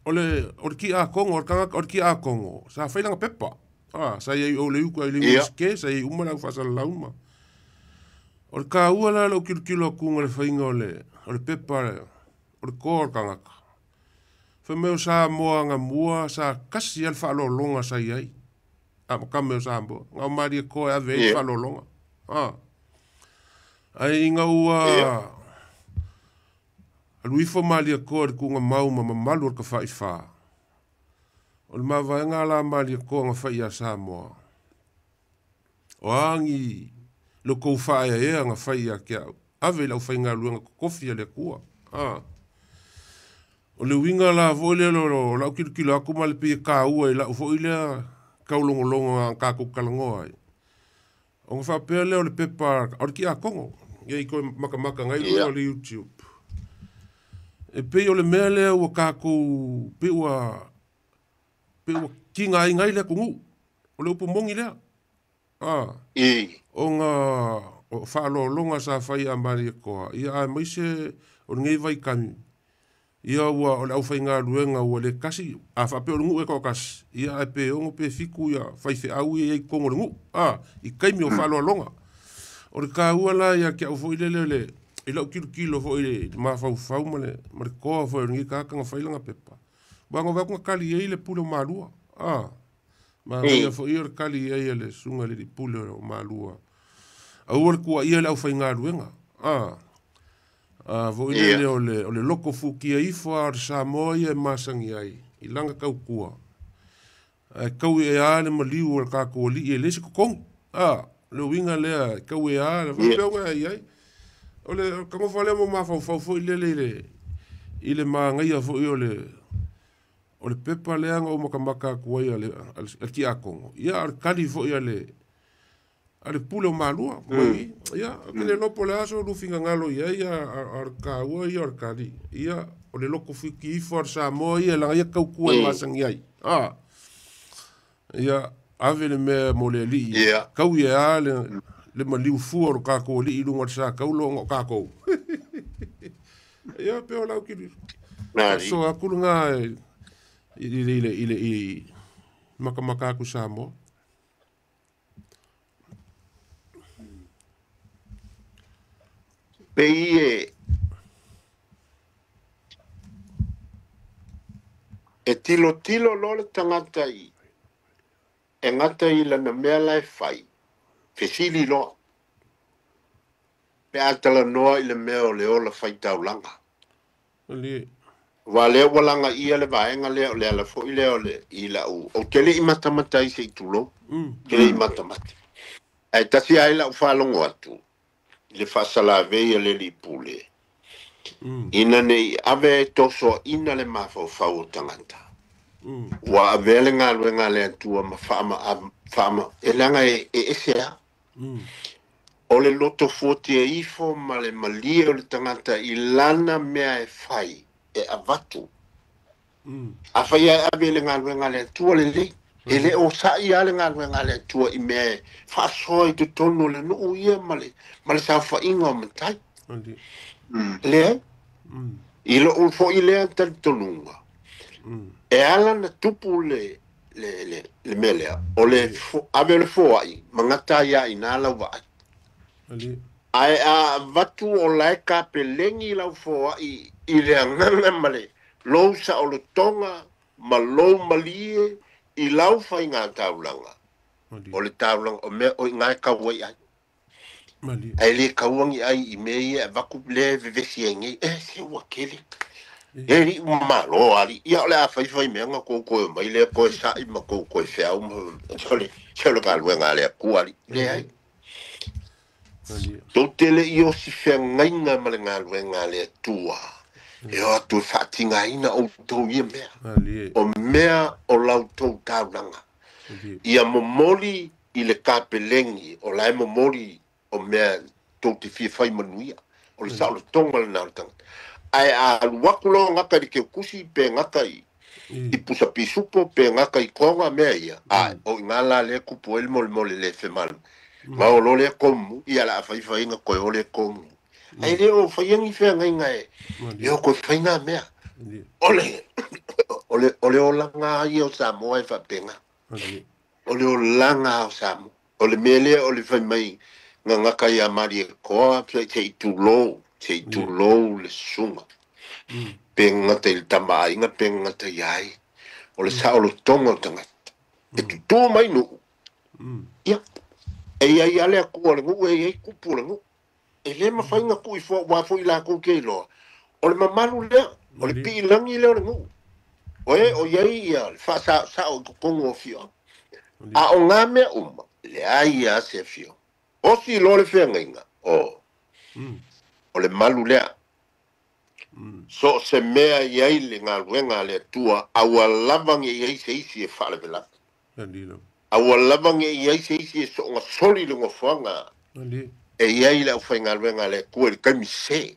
O le, o le tiakono, o le tagata, o le tiakono, sa fai lana pepa. A, sa i ai o le uka i le Iunivesite, sa i ai uma le au faasalalau ma. O le taua la o lou tilotilo atuga i le faiga o le, o le pepa, o le toa o le tagata. Fai mai o Samoa anamua sa tasi lava le faaaloaloga sa i ai. A ma tame o Samoa, na o Malietoa e ave ai le faaaloaloga. A. Ae ina ua Alu ifo Malietoa i le tuugamau ma mamalu o le Tafaifā. O le mavaega la a Malietoa na fai ia Samoa. O a ni lo tou faaeaea na fai ia te au, ave i le aufaigaluega totofi a le Atua. A. O le uiga la foi lea o lau tilotilo atu ma le pei e taua i lau foi lea taulogologo na tatou talanoa ai. Ona faapea lea o le pepa o le tiakono, ia i toe makamaka ngai luga o le YouTube. E pei o le mea lea ua tatou, pei ua, pei ua tigaina ai le atunuu. O le upu moni lea. A, ona o fa'aloaloga sa fai a Malietoa ia aemaise o lenei vaikami ia ua o le aufaigaluega ua le kasi a fa'apea o le nu'u e to'atasi ia ae pe 6 pe 7 ia faife'au ia i totonu o le nu'u a i taimi o fa'aloaloga o le tāua la ia te a'u fo'i lele le i la'u tilotilo fo'i le mafaufau ma le toa fo'i o lenei tagata na fai lana pepa ua agova atu na kali ai le pule o Malua a manaia fo'i o le kali ai a le susuga i le pule o Malua aua le tua'ia le aufaigaluega a fo'i lele o le loko fukia ifo a o le Samoa ia e masani ai i lana tautua ae tau e a le maliu o le tatou ali'i e le se totogi a le uiga lea tau e a le faapea ai ai o le tagofa lea mo mafaufau fo'i lele i le magaia fo'i o le pepa lea na ou matamata atu ai a le tiakono ia o le kali fo'i a le pule o Malua mai ia ke le lopo le aso lufinagalo ia ia a le kāua ia o le kali ia o le loko fiki ifo a le Samoa ia laga ia taukua e masagi ai a ia ave le mea mo le ali'i kau ia le maliu fua o le kākou ali'i i luga o le sa taulo ona o kākou ia pe o lau kili so aku luga i makamaka aku Samoa. Pei e tilotilo loa le tagata i e gata i lana mea la e fai fesili loa pe a talanoa i le mea o le ola faitaulaga ua lea ua lagaia le vaega lea o le ala fo'i lea o le i la'u ou te le'i matamata ai se'i tulou te le'i matamata ae tasi ai la'u faalogo atu i le fa'asalavei a le alii pule ina nei ave e tosoa'ina le mafaufau o tagata ua avea le galuega a le Atua ma fa'ama e leaga e ese a o le loto fuatia ifo ma le malie o le tagata i lana mea e fai e avatu afai ae ave le galuega a le Atua lelei e le o sa'i a le galuega a le Atua i mea e fa'asoa i totonu o le nu'u ia ma le saofa'iga o matai leai i lo'u fo'i lea talitonuga e ala na tupu le mea lea o le ave o le foa'i ma gata ai a ina lau va'ai ae a avatu o lae kapelegi lau foa'i i le agaga ma le lou sa'olotoga ma lou malie i lau faiga taulaga o le taulaga o mea o iga e kau ai ai ae lē kauagi ai i mea ia e avaku lea e vevesi ai nei e se ua kele e li'u mamālō ali ia o le a faifai mea na kou koe mai lea koe sa'i ma kou koe feau ma se o le galuega a le Atua ali leai tou te le'i osi feagaiga ma le galuega a le Atua e o atu e fa'atigaina outou ia mea o mea o lautou taulaga ia momoli i le kapelegi o lae momoli o mea tou te fia fai manuia o le sa'olotoga lenā o le tagata ae a alu atu loa gata i le keukusi pe gata i pusa pisupo pe gata i koga mea ia a o iga la lea kupu ai le molemole le femalu ma o lo lea komu ia la a faifaiga koe o le komu ae le o faiagi feagaiga e o koe faiga mea o le olaga ia o Samoa e fa'apega o le olaga o Samoa o le mea lea o le fai mai gagaka ia Malietoa se'i tulou le susuga pe gata i le tama'aiga pe gata ia ai o le sa'olotoga o tagata e tutū mai nu'u ia e iai a le Atua o le nu'u e iai kupu o le nu'u e lē mafaiga tu'i foa ua fo'i lakou ke iloa o le mamalu lea o le pi'ilagi lea o le nu'u oe o iai ia le fa'asa'osa'o i totonu o afioaga a o gā mea uma leai ia se afioga osi loa le feagaiga o le malu lea so o se mea iai le galuega a le Atua aua lava ge iai se isi e fa'alavelave aua lava ge iai se isi e so'oga soli le gofoaga e iai le aufaigaluega a le Atua i le taimi sesē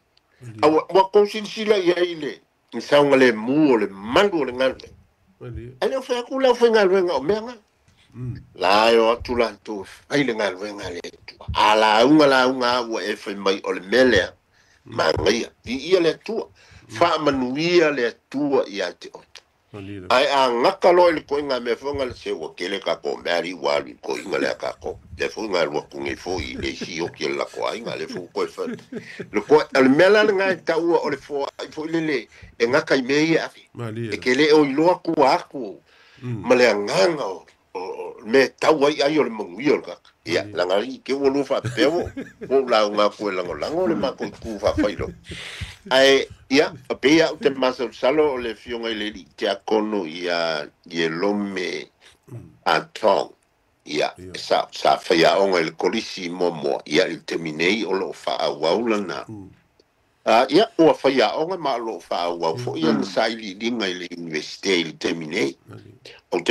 aua ua tou silasila iai le sauga lemu o le malu o le galuega ae le o fai atu le aufaigaluega o mea ga La e o atu latou e fai le galuega a le Atua. A lauga lauga ua e fai mai o le mea lea, magaia. Viia le Atua. Faamanuia le Atua ia te oe. Ae a gata loa i le koiga mea foi le se ua tele tatou mea ali ua alu i le koiga lea tatou. Lea foi na alu atu nei foi i le isi oki o le latou aiga, lea foi ua toe fai. Le koe, o le mea la lena e taua o le foai foi lele e gata i mea ia ave. E te le o iloa tua atu ma le agaga o mea tau ai ai o le manuia o le tagata. Ia, leaga i te ua lua faapea ua ou lauga atu e lagolago le matou itu faafailoo. Ae, ia, pei au te masalosalo o le afioga i le alii tiakono ia Ielome Atong. Ia, sa faiaoga i le kolisi muamua, ia, i le taimi nei o loo faaauau lana. Ia, ua faiaoga ma o loo faaauau foi ana sailiiliga i le Universite i le taimi nei. Ou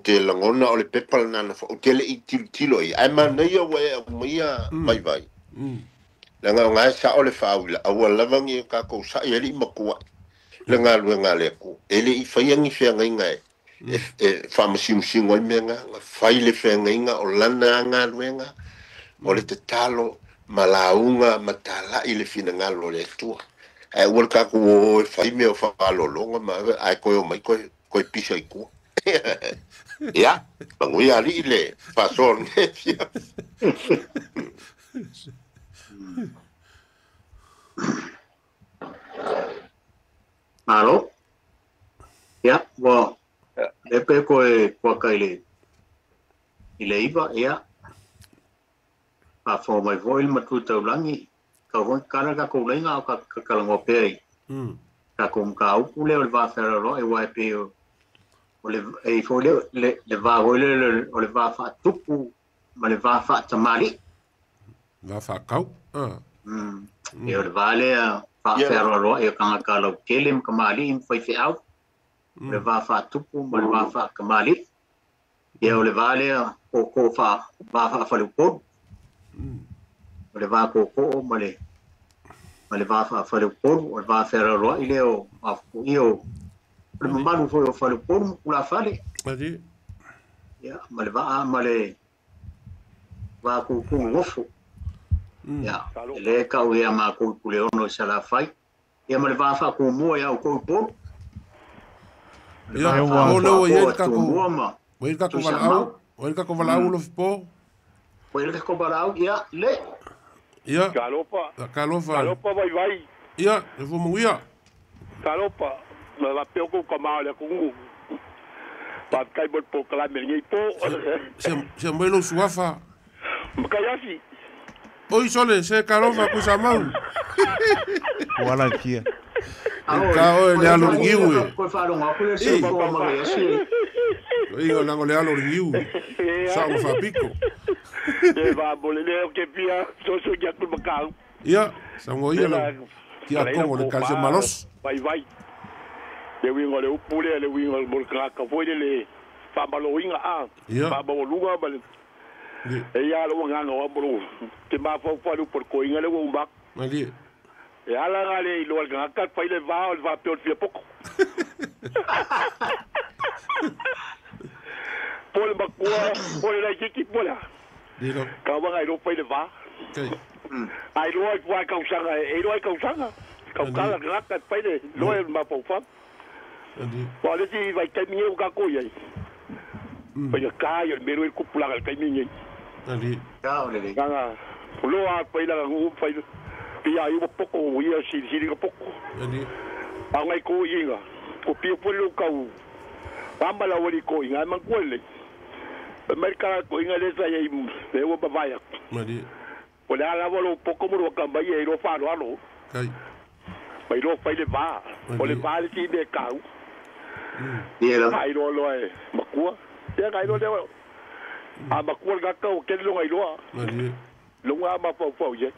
te lagona o le pepa lena na ou te le i tilotilo i ai. Ae manaia ua e aumaia vaivai. Leaga o gae sao le faauila, aua lava ni o tatou sa'i alii matua le galuega a le Atua. E le i faia ni feagaiga e faamasimasino ai mea na, na fai le feagaiga o lana galuega, o le tatalo ma lauga ma talai le finagalo o le Atua. Ae ua le tatou o e fai mea o faalologa ma ae toe o mai toe pisa i tua. Ia, manuia alii le faasoa o lenei afiafi. Malo. Ia, ua le pe koe kuaka i le iva, ia. Faafofoga mai foi le matua taulagi, kau foi kala takou leiga o kakalagoa pea i takou mataupu lea o le va fealoaloai, aua e pei o le e foi le le va foi le o le va faatupu ma le va faatamalii. Va faakau. E o le va lea faafealoaloai o tagata lautele ma kamali'i ma faifeau, o le va faatupu ma le va faatamalii. Ia o le va lea koko va faafaleupolu. O le va koko ma le va faafaleupolu, o le va fealoaloai lea o afuia o le mamalu foi o faleupolu ma tulafale. Ia, ma le vaa ma le va kukuu gofo. Ia, e le kau ia makou i Puleono i Salafai. Ia ma le va faakumua ia outou i Upolu. Ia, o lea ua i ai le tatou ua i ai le tatou valaau, ua i ai le tatou valaau Alofipo. Ua i ai le tatou valaau, ia, le. Ia. Talofa. Talofa. Talofa vaivai. Ia, le fua manuia. Talofa. Na faapea kou kamā o le atunuu. Faafetai mo le polokalame lenei po. Se mai lou suafa. Makaiasi. Oi sole, se talofa Tuisamau. Ua ala i fia. Ka oe le alo o le niu e. Koe faalogo atu le soifua Makaiasi e. Oi o lango le alo o le niu. Sao ma faapito. E faamole lea o ke fia sosogi atu le mataupu. Ia, saunoa ia lau tiakono o le Ekalesia malosi. Vaivai. Le uiga o le upu lea, le uiga mo le tagata foi lele le faamaloina a, faamaualuga ma le e ia lou agaga o au ma lou te mafaufau i le upu o le koiga lea ua uma atu. Malie. E ala na le iloa e le tagata fai le va o le faapea o le fia poto. Po le matua, po le laitiiti, po le a. Ka uaga iloa fai le va. A iloa i fua e tausaga, e iloa i tausaga. Kaukala tagata e fai le iloa e mafaufau. Aua o le isi vaitaimi nei ua tatou i ai, faigata ia o le mea lea ua i ai le tupulaga i le taimi lenei. Leaga o loa a fai lana nuu ma fai pei a ia ua poto ia silisili na poto. A o nai toeaiina, ua pia foi le tau ama le aualii toeaiina ae manatua lelei. Fai mai le tala toeaiina lea sa i ai lea ua mavae atu. O le a lava lou poto ma lou atamai e iloa faaaloalo. Ma iloa fai le va. O le va le isi mea e taua. A iloa loa e matua. Ia na iloa lea a matua le tagata ua tele lona iloa. Lona a mafaufau i ai.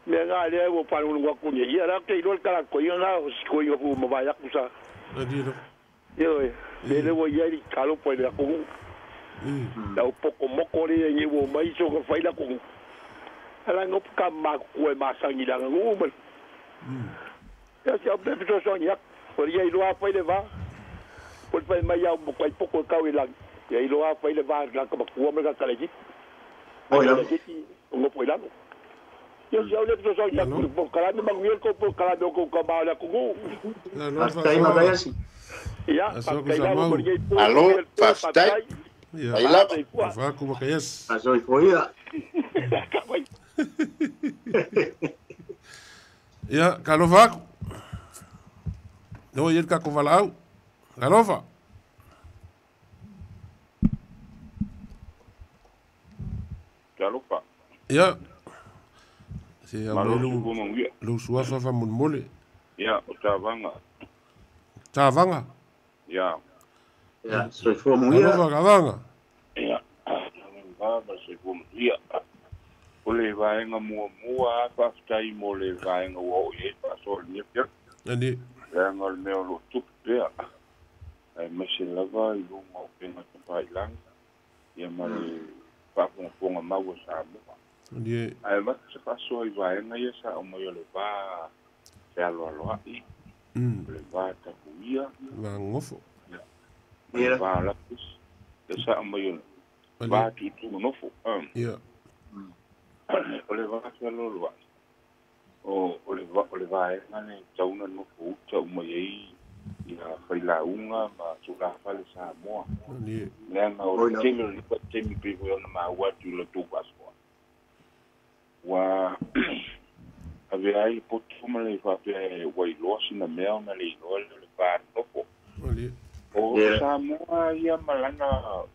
Mea na lea ua faalogologo atu nei. Ia la te iloa le tala toeaiina na o si toeaina foi ua mavae atu sa. Ioe, mea lea ua i ai le talofa i le atunuu. Lau poto moko lea nei ua omai soona fai le atunuu. Ala no ka matutua e masani i le aganuu ma le. Ia si au mea fesoasoani atu. O ia iloa fai le va. Po le fai mai au matuai poto e kau i lagi. Ia iloa fai le va ka matua ma ka le Oi la. O ngo lalo. Ia si au le so ia ku po kala me mangu ko po kala me ko ka ma la ku. Faafetai Mataiasi. Ia, faafetai lava. Alo, faafetai. Ai lava. Faku Makaiasi. Asoifua ia. Ia, kalofa aku. No ia le kako valaau. Kalofa. Talofa. Ia. Se au lu lu suafa fa mulmule. Ia, o Tavaga. Tavaga. Ia. Ia, soifua manuia. Alofa Tavaga. Ia, va soifua manuia. O le vaega muamua faafetai mo le vaega ua oo i ai faasoa le nia Ani. Leaga o le mea o loo tupu pea. Ae maise lava i luga o pega tapailagi. Ia ma le faafogafoga mau a Samoa. Ani. Ae avatu se faasoa i vaega ia sa aumai o le va fealoaloai. O le va tapuia. Va gofo. Ma le va lapisi. Le sa aumai o le va tuutuumanofo. Ia. O le va fealoaloai. O le vaega le tauna nofo uta uma i ai ia failauga ma tulafale Samoa. Leaga o le tele o le taimi pei foi ona maua atu i le tou faasoa. Ua avea ai le poto ma le faapea ua iloa sina mea ona le iloa lea o le va nofo. O Samoa ia ma lana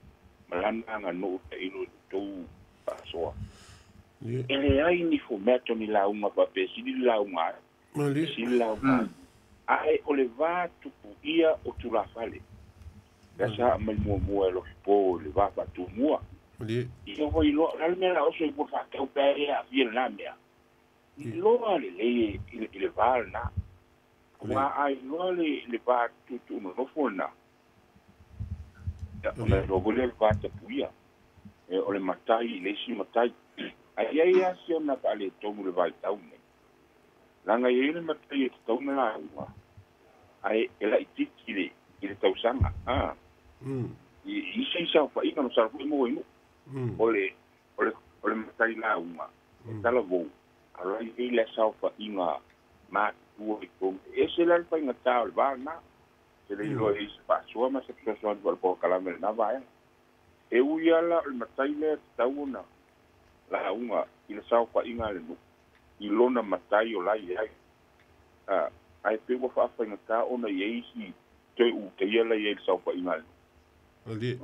aganuu tailo i le tou faasoa. E leai ni fomea ni lauga faapea sili le lauga ai. Sili lauga ai. Ae o le va tupuia o tulafale. Lea sa aumai muamua e lofipo le va faatumua. Ia ua iloa, o le mea la oso i po faatau pea e aafia lenā mea. Iloa lelei i le va lenā. Ua a iloa le va tuutuunonofo lenā. Ona iloa foi lea le va tapuia. O le matai i le isi matai. Ai ai a si ona faaletonu le vaitau nei. Laga i ai le matai e tatauna lauga. Ae e laititi i le tausaga. I isi saofaiga no sa foi mo i nuu. O le matai lauga. E talavou. Alo i ai le saofaiga matutua i tonu. E se la le faigatā o le va lenā. Se le iloa i se faasoa ma se fesoasoani foi o le polokalame lenā vaega. E ui ala o le matai lea tatau ona lauga i le saofaiga a le nuu i lona matai o la i ai. Ae pe ua faafaigatā ona i ai isi toe utaia la i ai le saofaiga a le nuu.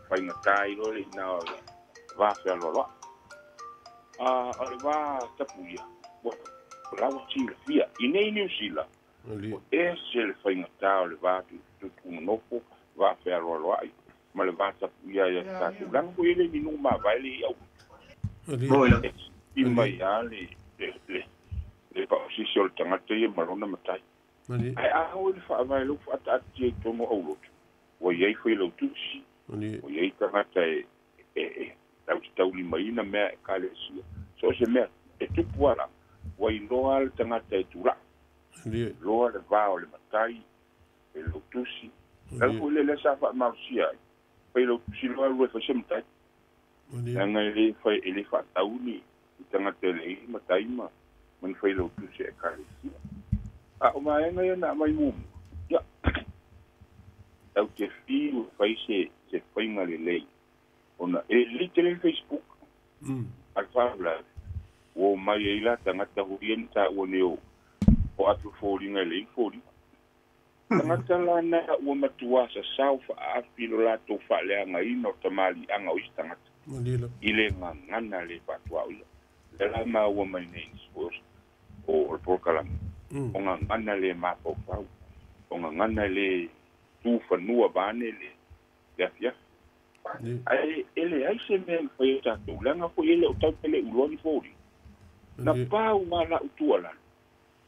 Faigatā i loa le ina o le va fealoaloai. O le va tapuia, ua laua silafia. I nei Niu Sila, ua ese le faigatā o le va tutumanofo, va fealoaloai, ma le va tapuia ia tatou. Leaga foi e le ni nuu mavae le i au. I mai a le paosisi o le tagata ia ma lona matai. Ae a o le faavae lau faataatitia i tonu aulotu. Ua iai failautusi. Ua iai tagata e tautaulimaina mea e kalesia. So se mea e tupu ala. Ua iloa le tagata e tulai. Loa le va o le matai e lautusi. Lala foi le lea sa faamalosia ai. Failautusi loa lua e fai se matai. Leaga e le faatauni i tagata e leai matai ma ni failautusi e kalesia. A o vaega ia na aumai muamua. Ia, tau te fiu e fai se faiga lelei. Ona e lelei tele le Facebook. A le faalavelave. Ua omai ai la tagata hoia ni taua nei o atu foliga e leai foliga. Tagata lana ua matuā sasao faaafi lo latou faaleagaina o tamaliaga o isi tagata. I le gagana le faatuaoia. Le la maua mai nei o le polokalame. O gagana le mafaufau. O gagana le tufanua vaane le afiafi. Ae e leai se mea e mafai e tatou. Leaga foi e le o tautele uloa ni foliga. Na pau ma lau tuualalo.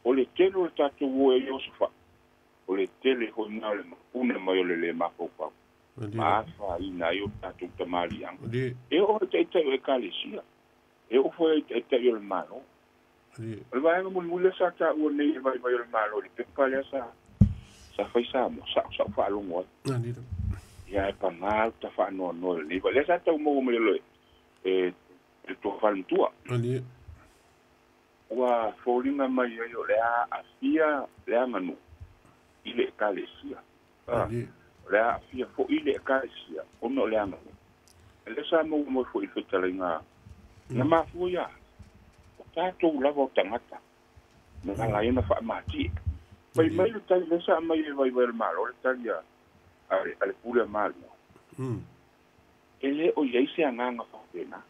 O le tele o le tatou o e Iosofa. O le tele hoi ngā o le mapuna mai o le le mafaufau. Ma afaina ai o tatou tamaliaga. E oo taitai o ekalesia. E oo foi taitai o le Malo. O le vaega mulimuli sa taua nei e vaivai o le Malo i le pepa lea sa fai Samoa, sa faalogo ai. Ia e pagā ta faanoanoa lenei va'a lea sa taumaua mai lalo e le tuafalematua. Ua foliga mai ai o le a aafia le aganuu i le ekalesia. O le a aafia fo'i le ekalesia ona o le aganuu. Lea sa maua mai fo'i i le fetalaiga na mafua ia o tatou lava o tagata na ala ai ona faamatie. Fai mai le tali lea sa aumai e vaivai o le Malo le tali a le pule a Malua. E lē o i ai se agaga faapena.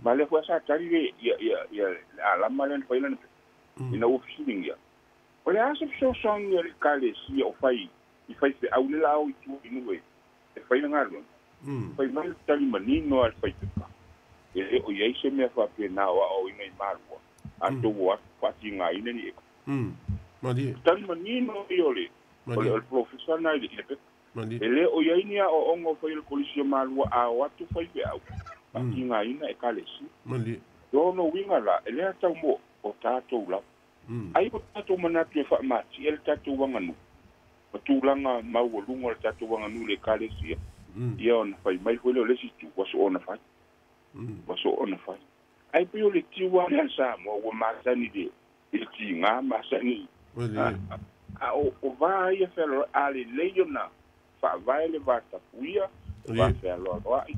Ma lea foi sa tali le ia ia ia le alama lea na fai lana ina ua fesiligia. O le a se fesoasoani a le ekalesia o fai i faifeau le la o i tua i nuu e fai le galuega? Fai mai le tali manino a le faifepa, e le o i ai se mea faapena o aoaoina i Malua, a tou o atu faatigaina ni eka. Tali manino ia o le o le polofesa lena i le pepa. E le o i ai ni aoaoga o fai e le Kolisi o Malua a o atu faifeau faatigaina ekalesia. Lona uiga la, e le atau mo o tatou lava. Ai o tatou manatu e faamatia le tatou aganuu ma tulaga maualuga o le tatou aganuu i le ekalesia, ia ona fai mai foi lea o le isi itu, ua soona fai. Ua soona fai. Ae pei o le tiu lava lea a le Samoa ua masani i le tiga, masani a o va ia fealoaloai, a lelei ona faavae le va tapuia, le va fealoaloai,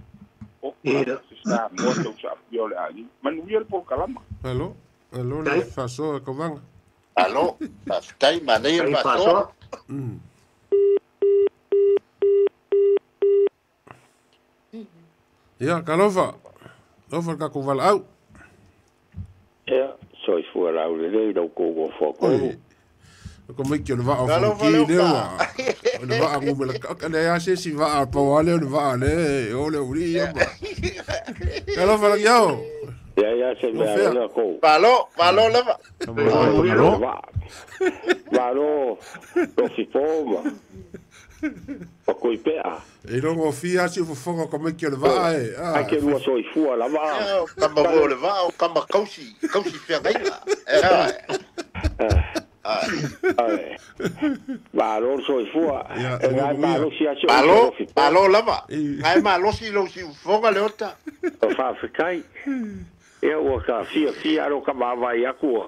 oka se Samoa tausaafia o le aiga. Manuia le polokalama. Alo, alo le faasoa Kauvaga. Alo, faafetai, manaia le faasoa. Ia, talofa, alofa le tatou valaau. Ia, soifua laulelei i lo outou nofoa tolu. O ko maiki o le vaa o Fonoti lea ua o le vaa numera leai lava se isi vaa pau lava lea o le vaa lea e o le aualii ia ma Talofa Lagiao. Ia ia se mea lea kou. Malo, malo lava. Malo. Malo Lofipo ma ma Koipea. E iloa gofie lava si fofoga o tamaiti o le vaa e. Ai ke lua soifua lava. O tama foi o le vaa o tama kausi, kausi feagaiga. Malo le soifua. E ngai malosi lava si ou Malo, malo lava. Ngai malosi lou siufofoga Leota. Faafetai. Ia ua ka fiafia lou ka vaavaai atu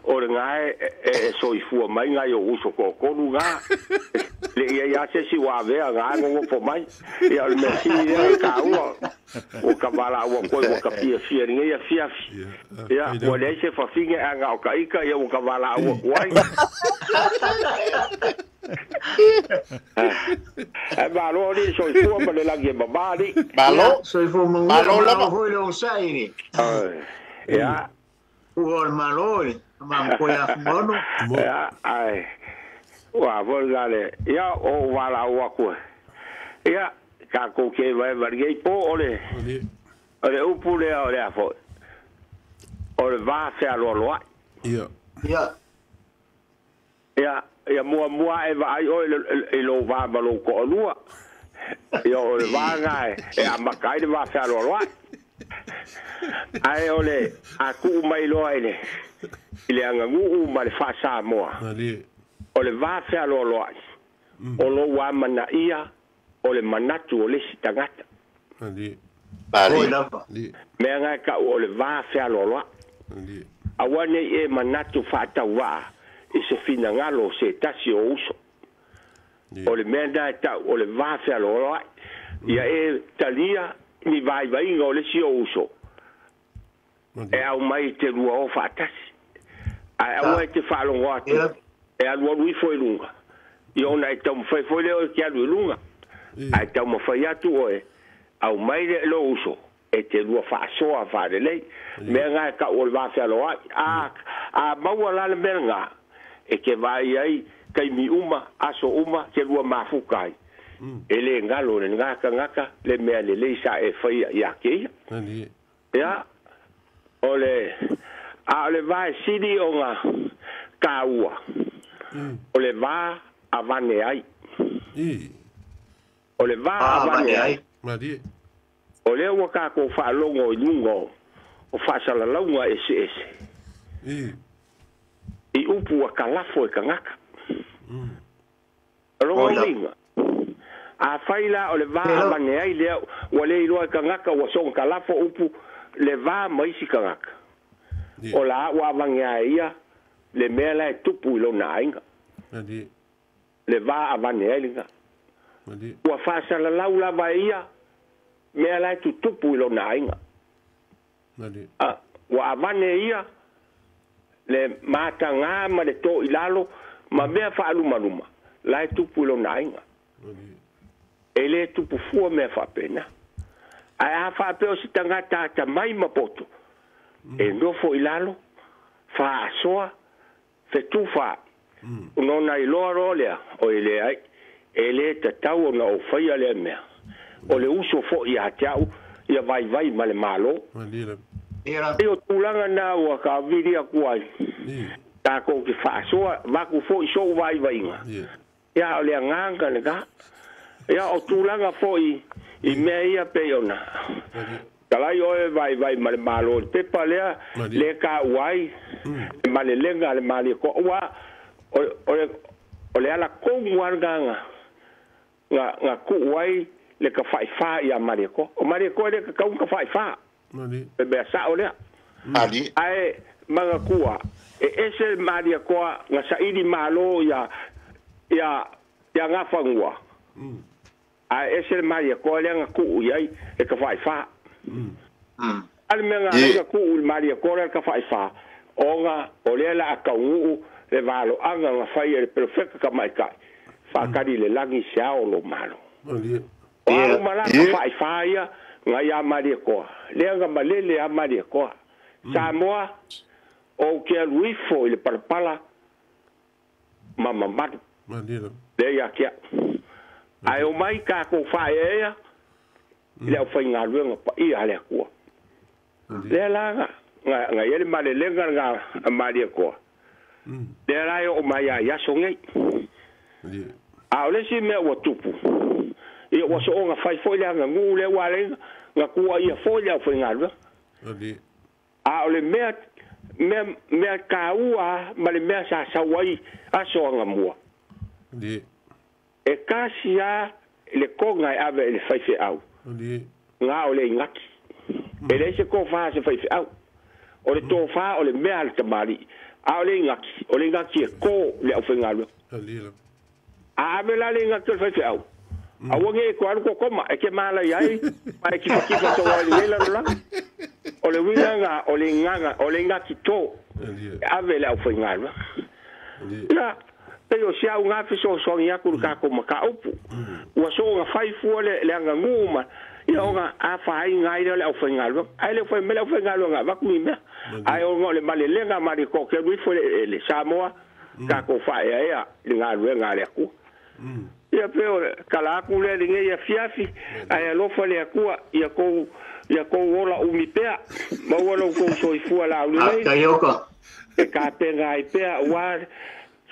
o lena e soifua mai nai ou uso toatolu na. Le i ai lava se isi ua avea na e nonofo mai. Ia o le mea sili lea e taua, ua ka valaau atu ai ua ka fiafia i lenei afiafi. Ia, ua leai se fafine ae na o ka ita, ia ua ka valaau atu ai. Ae malo alii le soifua ma le lagi e mama alii. Malo, Soifua manuia, malo malo lava. foi le onosai le Ia. Ua o le Malo i le Tama ia Fumaono. Ia, ae ua foi lena le, ia, o ou valaau atu e. Ia, tatou te evaeva i lenei po, o le, o le upu lea o le a foi, o le va fealoaloai. Ia. Ia. Ia, ia muamua e vaai oe i lou va ma lou toalua. Ia, o le va lena e amata ai le va fealoaloai. Ae o le a tuu mai loa i le i le aganuu ma le faa-Samoa, o le va fealoaloai, o lou amanaia o le manatu o le isi tagata. Oi lava. Mea na e tau o le va fealoaloai. Aua ne i e manatu faatauvaa i se finagalo o se tasi o uso. O le mea lena e tau o le va fealoaloai. Ia e talia ni vaivaiga o le isi o uso e aumai i te lua o faatasi. Ae aua e te faalogo atu e alualu ifo i luga, ia ona e taumafai foi lea oe e te alu i luga. Ae taumafai atu oe, aumai le lou uso e te lua faasoa faalelei. Mea na e tau o le va fealoai. A, a maua la le mea lena, e te vaai ai taimi uma, aso uma, te lua mafuta ai. E le galo i lena tagata le mea lelei sa e faia ia te ia. Ia, o le, a o le va e sili ona taua, o le va avane ai. O le va avane ai. O lea ua tatou faalogo i luga o faasalalauga eseese i upu ua talafo e tagata. O lona uiga, Afai la o le va avane ai lea ua le iloa e tagata ua soga kalafo upu le va ma isi tagata. O la ua avagea e ia le mea la e tupu i lona aiga. Le va avane ai lena. Ua faasalalau lava e ia mea la e tutupu i lona aiga. Ua avane ia le matagā ma le toʻilalo ma mea faalumaluma la e tupu i lona aiga. E lē tupu fua mea faapena. Ae a faapea o se tagata atamai ma poto e nofo i lalo faasoa fetufaai ona iloa loa lea o e leai e lē tatau ona ou faia lea mea. O le uso foʻi iā te a'u ia vaivai ma le mālō. E o tulaga na ua kavili aku ai takou ke faasoa vaku foʻi soʻu vaivaiga. Ia o le agaga lenā. Ia o tulaga foʻi i mea ia pei ona talai oe vaivai ma le mālō i le pepa lea le taua ai le malelega a le Malietoa. Ua o le ala tonu lava lenā na tuu ai le tafaʻifā iā Malietoa. O Malietoa e lē tatau ona tafaʻifā. E mea saʻo lea. Ae manatua e ese le Malietoa na saili mālō ia Gafanua. Ae ese le Malietoa lea na tuu i ai le tafaʻifā. A le mea na ala ai na tuu i le Malietoa lea le tafaʻifā ona o lea la a tauguu le valoaga na fai e le perofeta tamaitaʻi faatali le lagi se ao lo malo. O a uma la tafaʻifā ia na iā Malietoa lea na malele a Malietoa. Samoa ou te alu ifo i le palapala ma mamalu lea iā te a'u. Ae o mai tatou faaeaea i le aufaigaluega paia a le Atua. Lea la na i ai le malelega lenā a Malietoa. Lea la e oo mai lava i aso nei. A o le isi mea ua tupu, ia ua soona fai foʻi le aganuu lea ua ala ai na tuuaia foʻi le aufaigaluega. A o le mea mea mea taua ma le mea sa sau ai aso agamua. E tasi lava le toga e ave i le faifeau na o le igaki. E leai se tofā a se faifeau. O le tofā o le mea a le tamalii, a o le igaki, o le igaki e tō le aufaigaluega. A ave la le igaki o le faifeau, aua ne i toe alu kokoma, e te malaia ai ma e tifatifa soo ai i lenei lalolagi. O le uiga lena o le igaga, o le igaki tō e ave i le aufaigaluega. Ia, pei o si au gā fesoasoani atu i le tatou mataupu. Ua soona fai fua le aganuu ma ia ona afaina ai lea o le aufaigaluega. Ae le o fai mai le aufaigaluega e avatu ni mea. Ae ona o le malelega ma le toatelu ifo i le Samoa, tatou faaeaea i le galuega a le Atua. Ia pei o le tala atu lea i lenei afiafi, ae alofa le Atua ia tou ola umi pea, maua lo outou soifua laulelei, e tapena ai pea aua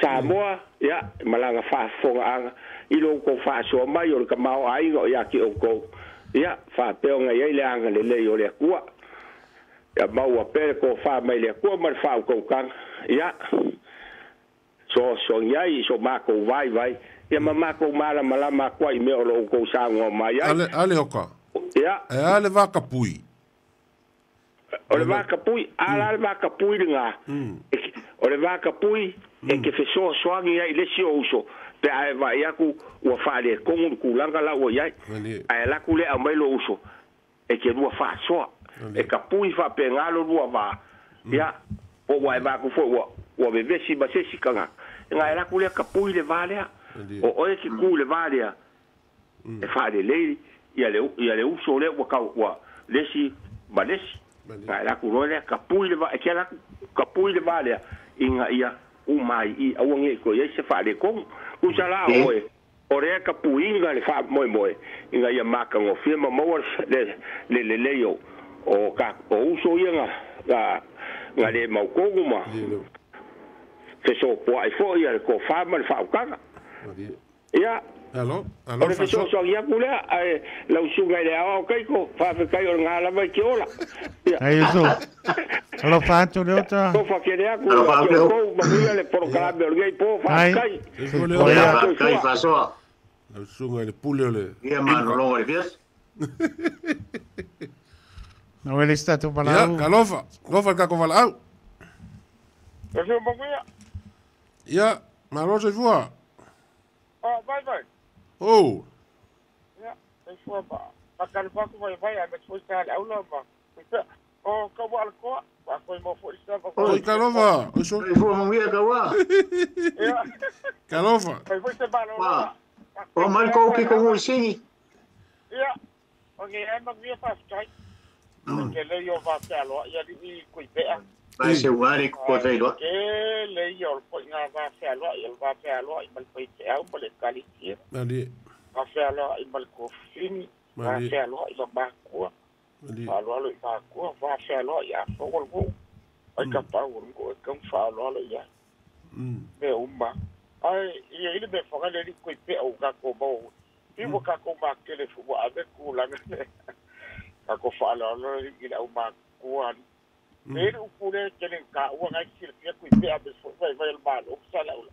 Samoa, ia, ma lana faafofogaaga i lo outou faasoa mai o le tamaoaiga o ia te outou, ia, faapea ona i ai le agalelei o le Atua. Ia maua pea le tofa mai le Atua ma le faautautaga, ia, soasoagi ai i so matou vaivai, ia ma matou malamalama atu ai i mea o lo outou saunoa mai ai. Ale, ale oka. Ia. E a le vakapui. O le vakapui, a la le vakapui lenā, o le vakapui e te fesoasoagi ai i le isi o uso, pe a e vaai atu ua faaletonu le tulaga la ua i ai, ae alu atu lea aumai lou uso, e te lua faasoa, e tapui faapena lo lua va, ia, po ua e vaai atu foi ua vevesi ma se isi tagata, ona e alu atu lea tapui le va lea, o oe e te tu i le va lea, e faalelei ia le uso lea ua tau ua le isi ma le isi. Ona e alu atu loa lea tapui le va, e te alu atu tapui le va lea, ina ia uma ai i i, aua ne i toe i ai se faaletonu. Tusa la oe, o lea tapuiga le faamoemoe ina ia matagofie ma maua le lelei o uso ia na le mautonu ma fesopoai foi le tofa ma le faautaga. Ia, o le fesoasoani atu lea, ae lau susuga i le aoao Kaiko, faafetai o lena lava i te ola. Ia. Ai uso. Alofa atu le ota. Alofa tele atu ia te outou, manuia le polokalame o lenei po, Ai. faafetai. Soifua. Faafetai faasoa. Lau susuga i le pule o le Ia malologa i le fiasi. Na oe le isi tatou valaau. Ia, talofa. Talofa i le tatou valaau. Soifua manuia. Ia, malo soifua. Ah, vai vai. Oh. Ia, soifua ma. Faatalofa atu vaivai aemaise foi sa le aula ma kuipea. O kaua alakoa. Wa koe mo foi sa va. Oi talofa. Oi so. Soifua manuia kaua. Ia. Talofa. Fai foi se malologa. O mai ko ki ko ngui singi. Ia. O nge ai manuia faafetai. Ke le i o vafealoa ia alii kuipea. Vai se uare ko te iloa. Ke le i o le poiga vafealoa ia le vafealoa i ma le faifeau ma le ekalesia. Malie. Vafealoa i ma le kofini. Malie. Vafealoa i ma makua. Malie. Faaaloalo i makua. Vafealoa i afoga o le nuu. Ai ka pau o le nuu e kau faaaloalo i ai. Mea uma. Ai, ia i le mea faga le alii kuipea o kākou mau. I ua kākou makele fu ua ave kulaga le. Kākou faaaloalo i le au makua ali. E le upu le kele ka ua ngai silafia kuipea me foi vai vai o le malo sa le aula.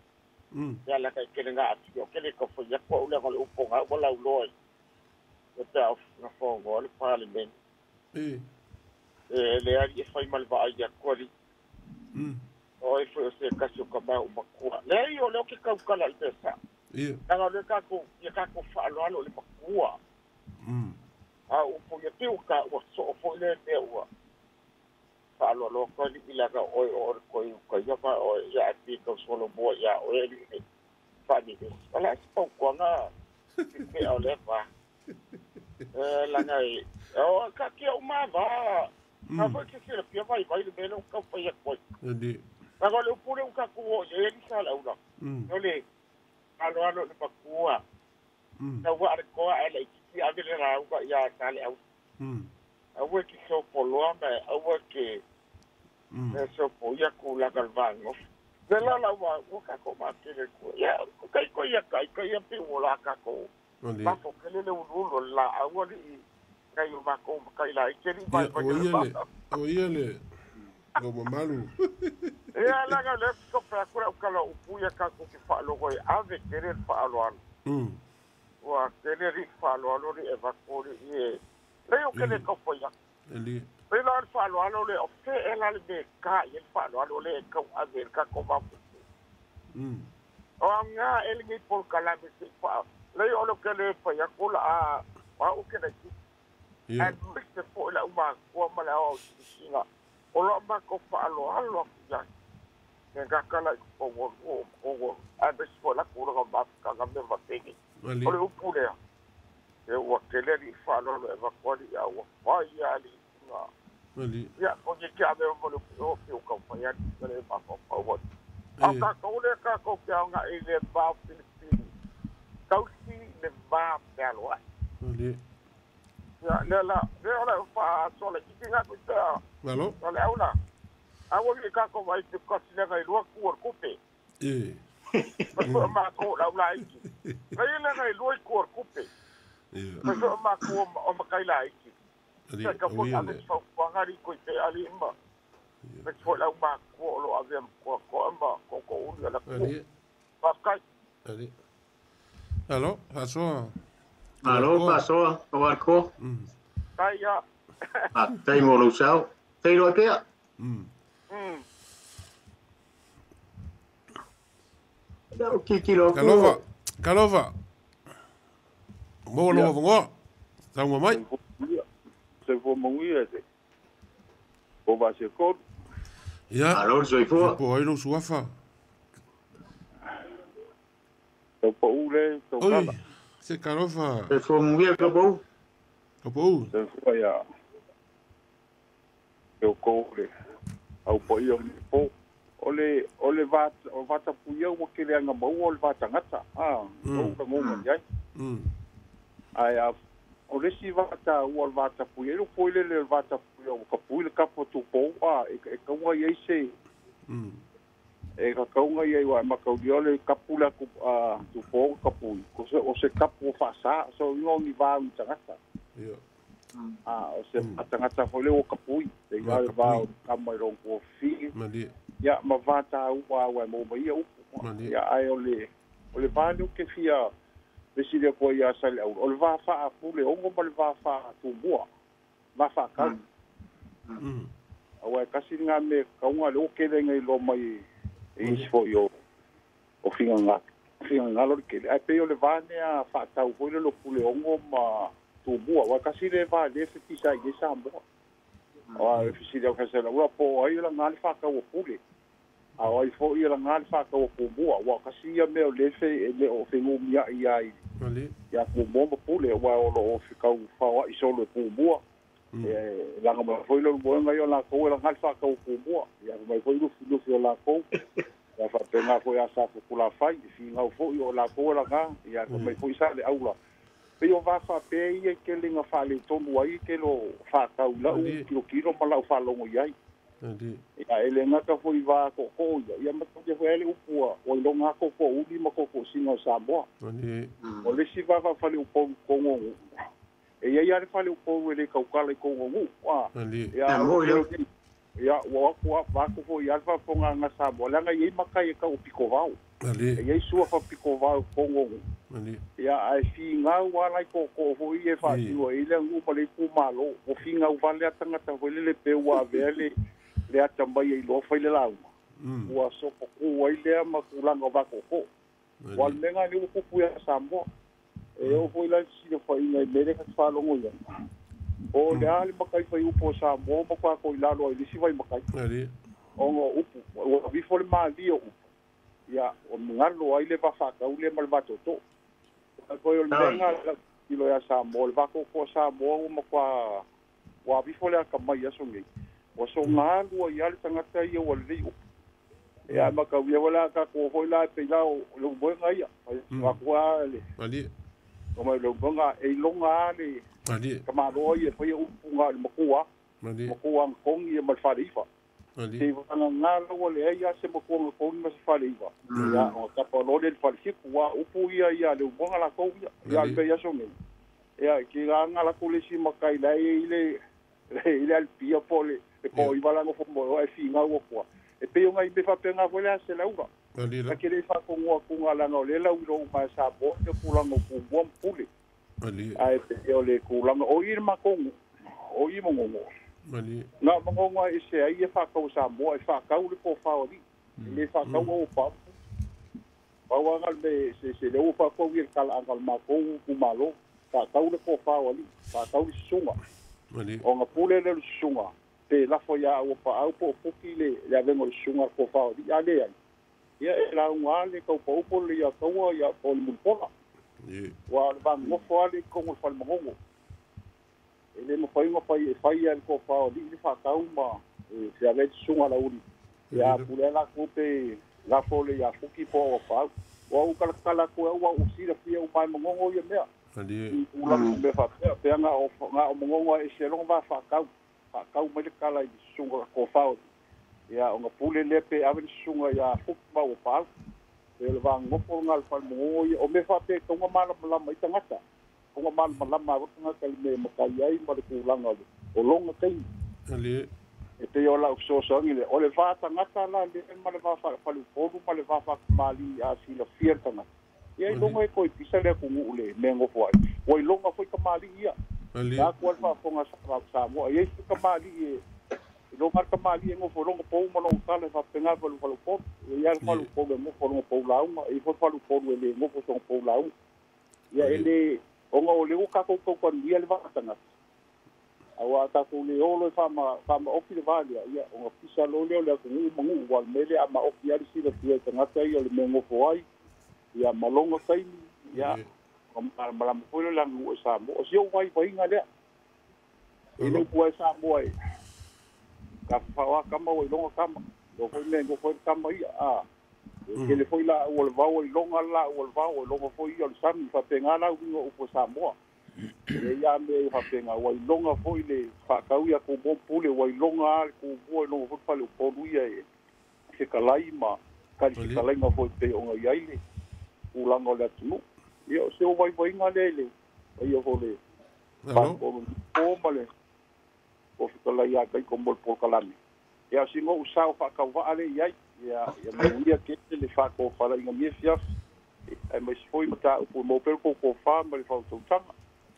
Ia la kai kele ngā ati o kele ka foi aku au le ngā le upo ngā ua lau loa i. E pea o ngā whaongoa le parliament. E. E le ali e whai ma le vaai aku ali. O e foi o se kasi o ka mau makua. Le ai o leo ke kaukala le pesa. Ia. Nanga o le kākou, ia kākou whaaloalo le makua. A upo ia te uka ua soo foi le mea ua. Whaaloalo ka li ila ka oi o le koi uka ia ma o ia a pi kau solo mua ia o e li e whaani le. Wala si pau kua ngā ki pe au le wā. E langa e. O ka kia uma wā. Ka foi ke sila pia vai vai le mele o kau whai a koi. Andi. Nanga le upu le uka ku o ia e li sa laula. No le aloalo le makua. Na ua ale koa ale i kiki ave le rauga ia sa le au. Aua ke sopo loa me aua ke me sopo ia ku la galvango. Le la la ua ua ka ko ma tele ku. Ia kai ko ia kai kai ia pe ua la ka ko. Ma ko ke le le ulu la aua li kai o ma ko kai la i ke li mai O ia le o ia le o mamalu. Ia la ga le ko pa ku la ka la upu ia ka ko ke fa lo ko ave ke le fa lo alo. Ua ke le ri fa lo alo li e va ko li e. Le o ke le ka fo ia. Eli. Le la fa lo alo le o fe e la le me ka i fa lo alo le ka ave ka ko ma. O nga e le ngi pol kala me se fa. Le o lo ke le fa ia ko la a wa o ke le ki. Ia. A me se fo la uma ko ma la o singa. O lo ma ko fa lo alo ia. Nge ka kala ko wo o o a be se fo la ko lo ba ka ga me va te. Malie. O le upu lea. E ua kele li whaaloalo e vakuali ia ua whai ali ngā. Malie. Ia, ko ke kia me o le o ke o kau whai ali ka le mako pau atu. A kākou le kākou ke au ngā i le vā Filipini. Kausi le vā pealoai. Malie. Ia, le la, le o le wha sola kiki ngā kui pēa. Malo. O le aula. A ua ki kākou vai te kasi lenga i lua kua kupe. E. Paso mākou lau la iki. Ngai lenga i lua kua kupe. Ia. Paso mākou o makai la iki. Ali, Ka o foi ia ave le. fau whangari koe te ali ima. Me te lau mākua o lo ave kua koa ma ko ko uli ala kua. Ali. Whafkai. Ali. Alo, fasoa. Malo fasoa ka war ko. Tai ia. A tai mo lo sao. Te roa pea. La o kiki lo Kalova. Kalova. Mo lo vongoa. Taunga mai. Soifua manuia te. O va se kolu. Ia. Alo soifua. Po ai lo suafa. Tau pau le, tau Oi. kala. Se kalofa. Soifua manuia ka pau. Ka pau. Soifua ia. E o kou le. Au po ia o le po. O le, o le vata, o vata puia ua ke le anga maua o le vata ngata. Ah, o ka ngonga iai. Ai a o le si vata ua le vata puia, e po ile le vata puia o ka pui le kapo tu po a e e kaunga iai se. E ka kaunga iai wa makauli o le kapu la ku a tu po ka pui. Ko se o se kapu o whasa, so ingo ni vā ni tangata. Ia. A o se tangata fo le o ka pui. Te Wa ia le ka vā pui. o kama i rong ko whii. Malie. Ia ma vata ua ua mo mai ia upu. Malie. Ia ai o le o le vā leo ke fia Fesili atu ai ia Saleaula, o le va faa-Puleogo ma le va faa-Tumua, va faakau. Aua e tasi lena mea tatau ona lea ua tele ina iloa mai e isi foi o finagalo le tele. Ae pei o le va lea faatau foi lele o Puleogo ma Tumua. Aua e tasi le va lea e fepisa ai nei Samoa. Aua e fesili atu ia Saleaula po o ai e laga le faatau o Pule. A o ai foi e laga le faatau o Tumua. Aua tasi ia mea o lea e le o fenumiai ia Tumua ma Pule. Aua o lo o tau faoai solo e Tumua. E laga mai foi le moega ia o latou e laga le faatau o Tumua. Ia mai foi lufilufi o latou. Ia faapena foi a Safotulafai, e finau foi o latou e laga. Ia mai foi Saleaula. Pei o va faapea ia e tele ina faaletonu ai e tele o faatau i lau kilokilo ma lau faalogo i ai. Ia e le gata foi i va tootoo ia, ia ma tautia foi ai le upu ua iloga lava tootoouli ma tootoosina o Samoa. O le isi va faafaleupolu i totonu o nuu, e i ai lava le faleupolu e le tautala i totonu o nuu. Ia, ua o atu vaeatu foi ia le faafofogaaga a Samoa, leaga e i ai matai e tau o pitovao. E i ai suafa pitovao i totonu o nuu. Ia, ae finau lava nai tootoo foi ia e faatino ai le aganuu ma le itumalo. Ua finau vale lava tagata foi lele pe ua avea le atamai e iloa fai le lauga. Ua sopotu ai lea ma tulaga o vatootoo. Aua o le mea lena lea ua tupu ia Samoa. E oo foi la i le fesilafaiga i mea lea ta te faalogo i ai. O le a le matai fai upu o Samoa ua matua toilalo ai i le isi vaimatai. Ona o upu, ua aveifo le malie o upu, ia, ua galo ai le va faatau lea ma le vatootoo. Ae foi o le mea lena lau tilotilo ia Samoa, o le vatootoo a Samoa ua matua ua aveifo le atamai i aso nei. Ua sogalu ai lava le tagata ia ua lelei upu. Ia, mataulia foi la tatou foi la e pei la o le umoega ia. Avatu lava le mai o le umoega e iloga lava le tamaloa ia e faia upu na o le matua. Matua anakogi ia ma le faleiva. Se i vagana la ua leai lava se matua anakogi ma se faleiva. Ia, ona tapa loa lea i le falefitu. Aua o upu ia ia le umoega latou ia. Ia, le mea i aso nei. Ia, e te laga latou le isi matai la e i ai le alipia po o le toaiva la e nofo moe ae finau atu lava. E pei o nai mea faapena foi le a Seleula. Ta te le faatonuina atuga leaga o lea e lauiloa uma e Samoa ia tulaga o Tumua ma Pule. Ae pei o le tulaga, o i le matou nuu, o i Manono. Na o Manono lava e ese ai ia faatau a Samoa, e faatau le tofa o alii, e le faatau au o pau. Pau lava na o le mea e eseese, lea ua faatau ia le talaaga o le matou itumalo, faatau le tofa o alii, faatau le susuga. Ona pule lea o le susuga, pe lafo ia Auapaau po o Fuki le avega o le susuga a le tofa o alii, a leai, ia e lauga lava le taupaupo le ia taua ia po o le mulipola. Aua o le vanonofo lava lea i totonu o le fale Manono. E le mafai ona fai e fai lava e le tofa o alii le faatau ma e feaveai le susuga a Laauli. Ia a pule lava latou pe lafo le ia Fuki po o Auapaau. Ua ou talatala atu ai au ua ou silafia uma e Manono ia mea. I tulaga o mea faapea, pe ana o Manono lava e ese lona va faatau. Faatau mai le tala i le susuga o le tofa o alii. Ia ona pule lea pe ave le susuga ia Fuki ma Auapaau. Pe o le vanonofo lena o le fale Manono ia. O mea faapea e tatau ona malamalama ai tagata. Ona malamalama ai tagata i le mea e matai ai ma le tulaga o lona taimi. E pei o lau fesoasoani lea, o le va tagata la lea ma le va faleupolu ma le va faatamalii a silafia le tagata, ia iloga e toe pisa le atunuu le mea e nofo ai. Ua iloga foi tamalii ia. Vaeatu lava le faafofoga a Samoa, e i ai foi tamalii e iloga le tamalii e nofo i lona pou ma lona tala e faapena le faleupolu. E i ai lava le faleupolu e nofo i lona pou lauga, e i ai foi le faleupolu e le nofo i sona pou lauga. Ia e le, ona o lea ua tatou taukanuia le va tagata, aua a tatou le o loa e faamaofi le va lea, ia ona pisa loa lea o le atunuu ma nuu, aua o le mea lea a maofi lava le silafia e tagata ia o le mea e nofo ai, ia ma lona taimi, ia ona malamalama foi lea o le aganuu e Samoa. O si ou vaivaiga lea, e le upu ai Samoa e tafafao lava tama ua iloga tama, iloa foi le mea e nofo ai le tama ia, a. E tele foi laau o le vao e iloga le laau o le vao, e iloga foi ia o le sami, faapena la uiga o upu a Samoa. E i ai lava mea ia faapena, ua iloga foi le faatau ia Tumua ma Pule, ua iloga lava le Tumua, iloga foi le faleupolu ia e fetalai ma tali fetalaiga foi pei ona i ai le tulaga o le atunuu. Ia, o se vaivaiga lea i le paia foi o le faleupolu o ma le Fofoga Fetalai ia Taito mo le polokalame. Ia, o sina ou sao faatauvaa lea i ai. Ia, ia manuia tele le faatofalaiga i lenei afiafi. Ai mai se foi mataupu e maua pea le tou tofā ma le faautautaga.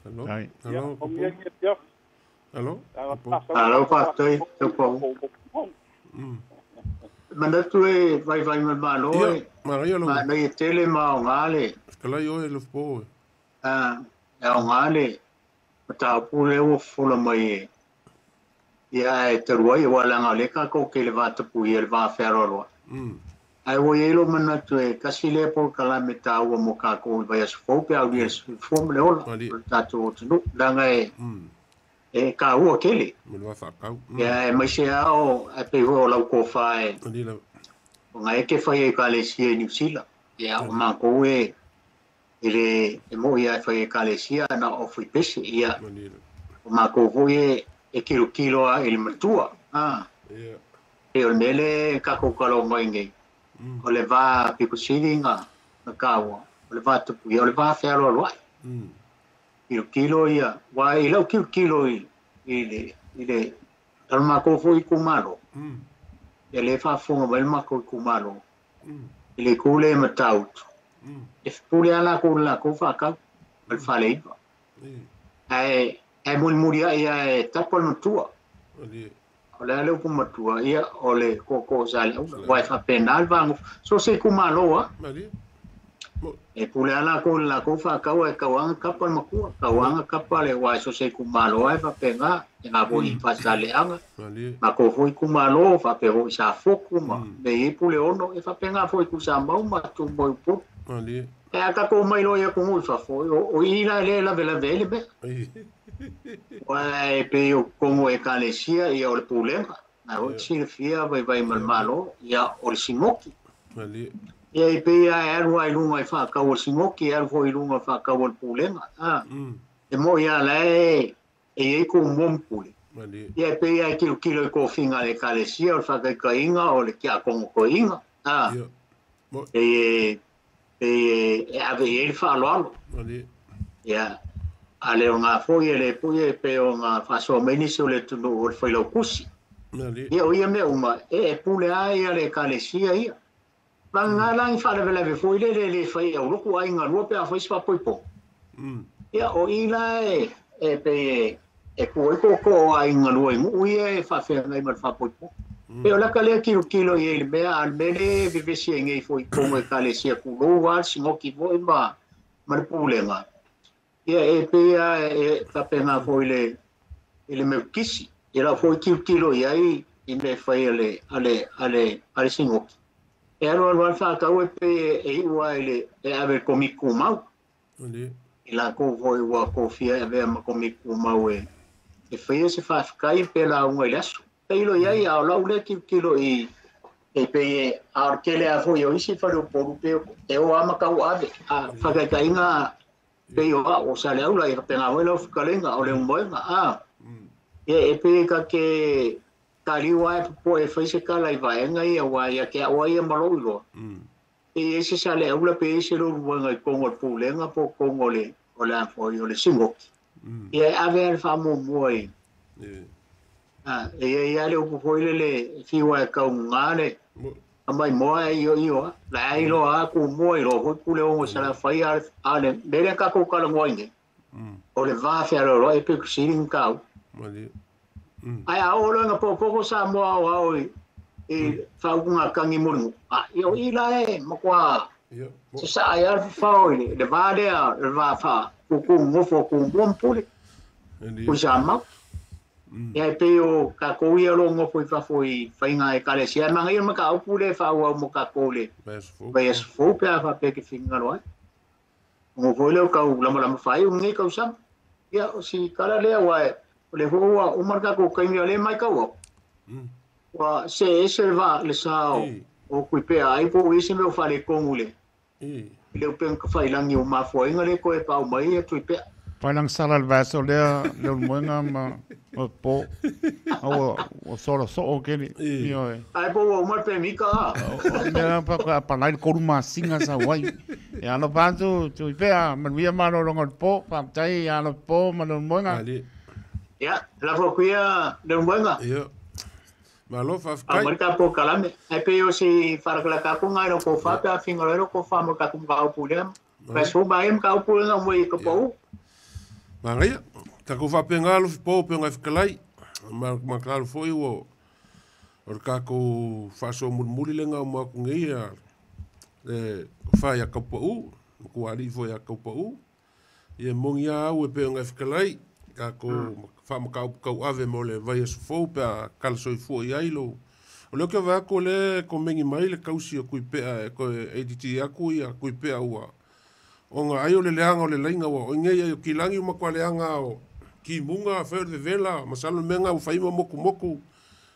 Alo. Ai. Alo. Manuia lenei afiafi. Alo. Alo, faafetai Taupau. Manatu e vaivai ma le Malo e manaia tele ma aoga le Fetalai oe Lofopo e. E aoga le mataupu lea ua fofola mai e ia ae talu ai aua leaga o lea tatou te i le vatapuia i le va fealoaloai. Ae ua i ai lou manatu e tasi lea polokalame taua mo tatou i le vaiaso fou pe a aulia i le soifua ma le ola o le tatou atunuu leaga e e taua tele. Ia aemaise lava o ae pei foi o lau tofa e o na e te fai ai ekalesia i Niu Sila. Ia o matou e e le e moi lava e fai ekalesia na o fuipese. Ia o matou foi e e tilotilo lava i le matua. A pei o le mea lea e tatou talanoa mai nei, o le va pito sili na taua, o le va tapuia, o le va fealoaloai. Tilotilo ia, aua i lau tilotilo i le i le o le matou foi itumalo, ia lea e faafofoga mai le matou itumalo, i le itu lea i Matautu, e pule lava latou i le latou faatau ma le faleiva. Ae ae mulimuli ai lava e tapa le matua. O le a le upu matua, ia o le tootoo o Saleaula, aua e faapena le va nofo, so o se itumalo lava. E pule lava latou i le latou faatau ae tau lava ona tapa le matua, tau lava ona tapa le, aua so o se itumalo lava e faapena, e na foi i Faasaleleaga, matou foi itumalo, faapea foi i Safotu ma mea e i ai Puleono, e faapena foi i Tuisamau ma Tumua i Upolu. Ae a tatou omai loa i atunuu i fafo, o i la lea e lavelave ai le mea. Aua e pei o totonu o ekalesia, ia o le pulega, na foi te silafia vaivai ma le Malo, ia o le sinoki. Ia e pei lava e alu lava i luga i faatau a le sinoki, e alu foi i luga i faatau a le pulega. E moi lava la e i ai tumua ma pule. Ia e pei lava e tilotilo i tofiga a le ekalesia, o le faataitaiga, o le tiakono toeaina. E pei e ave i ai le faaaloalo. Ia, a le o ngā foi e le pui e pei o ngā faasoa mai nisi o le atunuu o le failautusi. Ia o ia mea uma, e pule lava ia le ekalesia ia. Vagana la ni faalavelave foi lele e le fai e aulotu aiga lua pe a fai se faapoipoga. Ia o i la e pei e tu ai tootoo o aiga lua i nuu ia e faafeagai ma le faapoipoga. Pei o laka lea tilotilo i ai i le mea, a o le mea lea e vevesi ai nei foi i totonu o ekalesia tulou lava le sinoki foi ma le pulega. Ia e pei lava e faapena foi i le i le Meutisi. I lau foi tilotilo i ai i mea fai a le a le a le a le sinoki. E alu alu lava le faatau e pei e iu lava i le e ave i le Komiti Tumau. I latou foi ua tofia e avea ma Komiti Tumau e e faia se faafetai pe lauga i le aso. Tailo i ai, a o lau lea tilotilo i e pei e a o le tele lava foi o isi faleupolu pei e o lava ma tauave. A faataitaiga pei o au o Saleaula, ia faapena foi lau fetalaiga o Leulumoega. A ia e pei e ta te taliu lava e popoe e fai se tala i vaega ia aua ia te au lava ia ma lou iloa, pe i ai se Saleaula pe i ai se Leulumoega i totonu o le Pulega po o totonu o le o le a foi o le Sinoki, ia e ave lava le faamuamua i e i ai lava le upu foi lele e fiu lava e tauga le tamaimoa ae ioio lava, la e iloa lava Tumua, iloa foi Puleono i Salafai, a o le mea lea tatou talanoa ai nei, o le va fealoaloai e pito sili ona taua. Ae a oo loa ina potopoto Samoa aoao i faautugatagi mo le nuu, ia o i la e matua sasaa ai lava le fafao i le va lea, le va faa-tutu nonofo o Tumua ma Pule, Tuisamau. Ia e pei o tatou ia o lo o nofo i fafo i faiga ekalesia, ae manaia le mataupu lea e faaauau mo tatou i le vaiaso fou pe a faapea e te finagalo ai. Ona foi lea o tau lamalama faaiu lenei tausaga. Ia, o si tala lea aua o lea foi ua uma le tatou taimi o lea e matau atu, ua see ese le vaa le sa o Tuipea ai po o i ai se mea o faaletonu i le i le upega tafailagi ua mafua ai ona le toe paau mai ia Tuipea. Pailang sala le vaiaso lea Leulumoega ma po a ua sola soo kele. Ioe. Ae po ua uma le pemita a. O mea pa ka palai le 3 masina sau ai. E alofa atu Tuipea, manuia malologa o le po, faafetai alofa po ma Leulumoega. Ia, lafo atu ia Leulumoega. Ia. Malo faafetai. Aumai le tatou polokalame. Ae pei o si faalakalaka atu lena i lau tofa pe a finagalo ai lau tofa mo le tatou mataupu lea. Mas o mai ka upu na mo i ka pau. Magaia, takou faapega alofi po pe ngai fetalai. Ma ma klalo foi ua o le takou faasoa mulimuli lega uma aku nei ia le fa ia kaupa'u makualii foi ia kaupa'u ia mogi a au e pe ngai fetalai takou faamataupu tauave mo le vaiaso fou pe a kala soifua i ai lou o lea ke vaai atu o lea komegi mai le kausi o Kuipea e toe ADT aku ia Kuipea ua ona ai o le leaga o le laina ua oi nei ai o kilagi ua matua leaga o kimuga fai o le vevela masalo le mea ua faima motumotu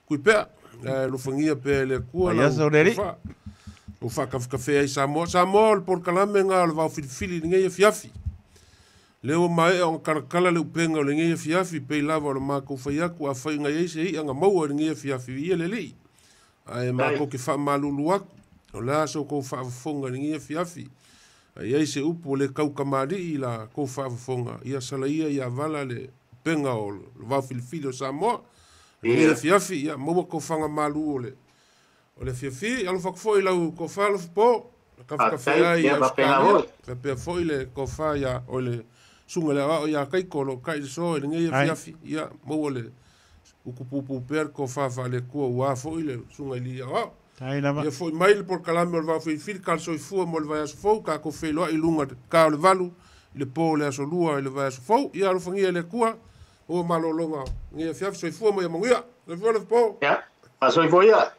Kuipea ae alofagia pea e le Atua Ai le alii. Ua faakafekafe ai Samoa. Samoa o le polokalame ga o le vaofilifili i lenei afiafi. Lea ua maea ona kalakala le upega o lenei afiafi pei lava o le matou fai atu afai na i ai se i'a na maua i lenei afiafi ia le alii. Ae matou te faamalulu atu o le a so tou faafofoga i lenei afiafi. Ai ai se upu o le taukamali'i i la tou faafofoga ia salaia ia vala le upega o le vaofilifili o Samoa. Lenei afiafi ia maua tofaga malu o le fiafi alofa atu foi i lau tofa alofi po kafekafe ai ia ia faapena Ausetalia foi. faapea foi le tofa ia o le susuga i le aoao ia Kaiko o loo kai le soa i lenei afiafi ia maua le utupupu pea le tofa faale-Atua ua foi le susuga i alii aoao. Tai lava. Ia foi mai le polokalame o le vaofilifili kalasoifua mo le vaiaso fou tatou feiloai i luga ta o le 8 i le po o le aso 2 i le vaiaso fou. Ia alofagia e le Atua maua malologa lenei afiafi soifua ma ia manuia. Soifua le po. Ia, faasoifua ia.